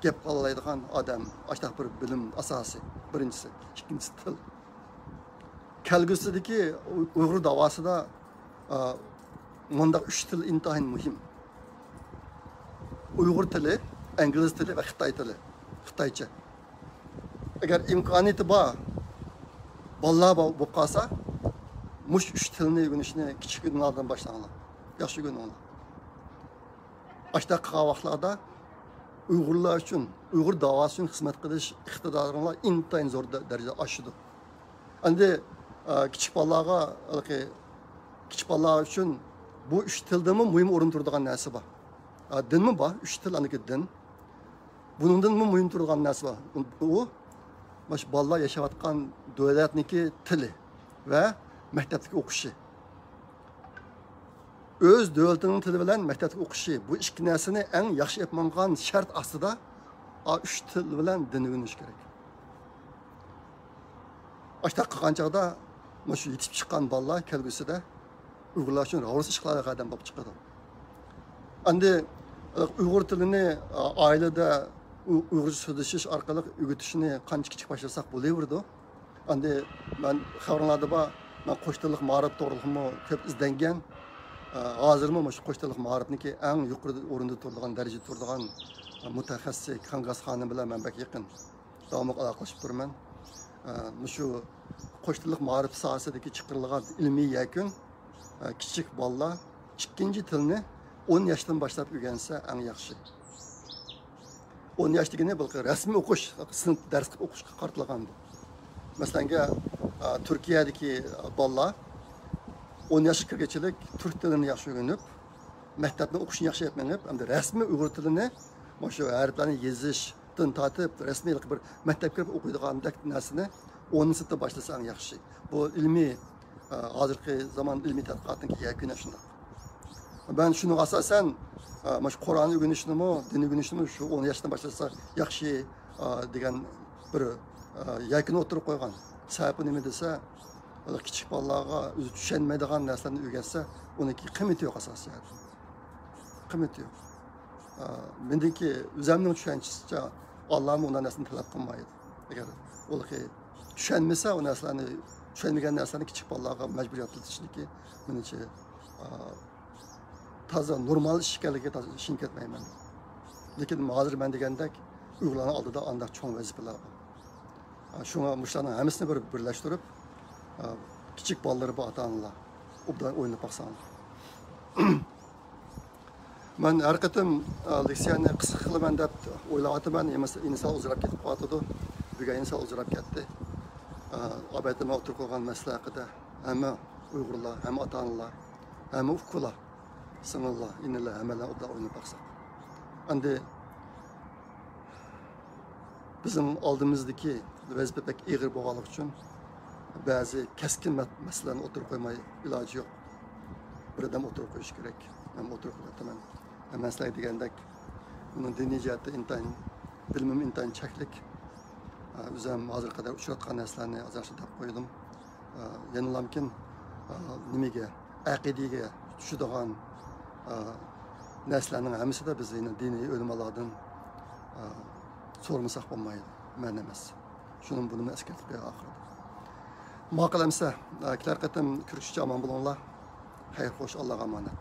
گەپ قىلالايدىغان ئادەم، ئاشتاق بىر بىلىم ئاساسى، بىرىنچىسى. ئىككىنچىسى تىل. كەلگۈسىدىكى ئۇيغۇر داۋاسىدا، ئا، مۇنداق ئۈچ تىل ئىنتايىن مۇھىم. ئۇيغۇر تىلى، ئىنگلىز تىلى ۋە خىتاي تىلى، خىتايچە. ئەگەر ئىمكانىيىتى بار بالىلار بار بولۇپ قالسا، مۇشۇ ئۈچ تىلنى ئۆگىنىشنى كىچىك كۈنلەردىن باشلاڭلار. ياخشى ئۆگىنىڭلار. ئاشۇنداق قىلغان ۋاقىتلاردا ئۇيغۇرلار ئۈچۈن، ئۇيغۇر داۋاسى ئۈچۈن خىزمەت قىلىش ئىقتىدارىڭلار ئىنتايىن زور دە-، دەرىجىدە ئاشىدۇ. ئەمدى، ئە، كىچىك بالىلارغا، ھېلىقى، كىچىك بالىلار ئۈچۈن بۇ ئۈچ تىلدىنمۇ مۇھىم ئورۇن تۇرىدىغان نەرسە بار. ئە، دىنمۇ بار، ئۈچ تىل، ئاندىكى دىن. بۇنىڭدىنمۇ مۇھىم تۇرىدىغان نەرسە بار. ئۇ، مانا شۇ بالىلار ياشاۋاتقان دۆلەتنىڭكى تىلى ۋە مەكتەپتىكى ئوقۇشى. ئۆز دۆلىتىنىڭ تىلى بىلەن مەكتەپتە ئوقۇشى، بۇ ئىككى نەرسىنى ئەڭ ياخشى ئېلىپ ماڭغان شەرت ئاستىدا، ئا، ئۈچ تىل بىلەن دىن ئۆگىنىش كېرەك. ئاشۇنداق قىلغان چاغدا مۇشۇ يېتىپ چىققان بالىلار كەلگۈسىدە ئۇيغۇرلار ئۈچۈن راۋۇرۇس ئىش قىلىدىغان ئادەم بولۇپ چىقىدۇ. ئەمدى ئۇيغۇر تىلىنى، ئا، ئائىلىدە ئۇ-، ئۇيغۇرچە سۆزلىشىش ئارقىلىق ئۆگىتىشنى قانچە كىچىك باشلىساق بولۇۋېرىدۇ. ئەمدى مەن خەۋىرىڭلاردا بار، مەن قوش تىللىق مائارىپ توغرىلىقمۇ كۆپ ئىزدەنگەن. ئە، ھازىرمۇ مۇشۇ قوش تىللىق مائارىپنىڭكى ئەڭ يۇقىرى ئورۇندا تۇرىدىغان، دەرىجىدە تۇرىدىغان، ئە، مۇتەخەسسىس كاڭگاس خانىم بىلەن مەن بەك يېقىن داۋاملىق ئالاقىلىشىپ تۇرىمەن. ئە، مۇشۇ قوش تىللىق مائارىپ ساھەسىدىكى چىقىرىلغان ئىلمىي يەكۈن، ئە، كىچىك بالىلار ئىككىنچى تىلنى ئون ياشتىن باشلاپ ئۆگەنسە ئەڭ ياخشى. ئون ياش دېگىنى بۇ رەسمىي ئوقۇش، سىنىپ دەرس قىلىپ ئوقۇشقا قارىتىلغان بۇ. مەسىلەنگە، ئا، تۈركىيەدىكى بالىلار ئون ياشقا كىرگۈچىلىك تۈرك تىلىنى ياخشى ئۆگىنىپ، مەكتەپنى ئوقۇشنى ياخشى ئېلىپ مېڭىپ، ئەمدى رەسمىي ئۇيغۇر تىلىنى، مۇشۇ ھەرپلەرنى يېزىشتىن تارتىپ، رەسمىي بىر مەكتەپكە كىرىپ ئوقۇيدىغاندەك نەرسىنى ئونىنچى سىنىپتا باشلىسا ئەڭ ياخشى. بۇ ئىلمىي، ئا، ھازىرقى زامان ئىلمىي تەتقىقاتنىڭكى يەكۈنى شۇنداق. مەن شۇنىڭغا ئاساسەن، ئا، مانا شۇ قۇرئان ئۆگىنىشنىمۇ، دىن ئۆگىنىشنىمۇ شۇ ئون ياشتىن باشلىسا ياخشى، ئا، دېگەن بىر، ئا، يەكۈننى ئوتتۇرىغا قويغان. سەۋەبى نېمە دېسە، كىچىك بالىلارغا ئۆزى چۈشەنمەيدىغان نەرسىلەرنى ئۆگەتسە، ئۇنىڭكى قىممىتى يوق ئاساسىي جەھەتتىن. قىممىتى يوق. ئا، مېنىڭكى، ئۆزۈمنىڭ چۈشەنچىسىچە، ئاللامۇ ئۇنداق نەرسىنى تەلەپ قىلمايدۇ. ئەگەر ئۇلىقى چۈشەنمىسە، ئۇ نەرسىلەرنى، چۈشەنمىگەن نەرسىلەرنى كىچىك بالىلارغا مەجبۇرىي ئاتلىتىشنىكى، مېنىڭچە، ئا، تازا نورمال ئىش ئىكەنلىكىگە تازا ئىشىنىپ كەتمەيمەن. لېكىن ھازىر مەن دېگەندەك ئۇيغۇرلارنىڭ ئالدىدا ئانداق چوڭ ۋەزىپىلەر بار. ئا، شۇڭا مۇشۇلارنىڭ ھەممىسىنى بىر، بىرلەشتۈرۈپ، ئا، كىچىك بالىلىرى بار ئاتا-ئانىلار ئوبدان ئويلىنىپ باقساڭلار. مەن ھەر قېتىم، ئا، لېكسىيەنى قىسقا قىلىمەن دەپ ئويلاۋاتىمەن، يەنە سەل ئۇزىراپ كېتىپ قالىۋاتىدۇ. بۈگۈن يەنە سەل ئۇزىراپ كەتتى. ئا، ئەلۋەتتە، مەن ئوتتۇرىغا قويغان مەسىلە ھەققىدە ھەممە ئۇيغۇرلار، ھەممە ئاتا-ئانىلار، ھەممە ئۇكىلار، سىڭىللار، ئىنىلار، ھەممەيلەن ئوبدان ئويلىنىپ باقساق. ئەمدى بىزنىڭ ئالدىمىزدىكى ۋەزىپە بەك ئېغىر بولغانلىقى ئۈچۈن، بەزى كەسكىن مە-، مەسىلىلەرنى ئوتتۇرىغا قويماي ئىلاجى يوق. بىردەم ئوتتۇرىغا قويۇش كېرەك. مەن ئوتتۇرىغا قويۇۋاتىمەن. ھەممە سىلەرگە دېگەندەك، بۇنىڭ دىنىي جەھەتتە ئىنتايىن بىلىمىم ئىنتايىن چەكلىك. ئۆزۈم ھازىرغا قەدەر ئۇچراتقان نەرسىلەرنى ئازراقچە دەپ قويدۇم. يەنىلامكىن، نېمىگە، ئەقىدىگە چۈشىدىغان نەرسىلەرنىڭ ھەممىسىدە بىز يەنە دىنىي ئۆلىمالاردىن سورىمىساق بولمايدۇ. مەن ئەمەس. شۇنىمۇ بۇنىمۇ ئەسكەرتىپ بېرەي ئاخىرىدا. ماقۇل ئەمسە، كېلەر قېتىم كۆرۈشكىچە ئامان بولۇڭلار. خەير خوش، ئاللاغا ئامانەت.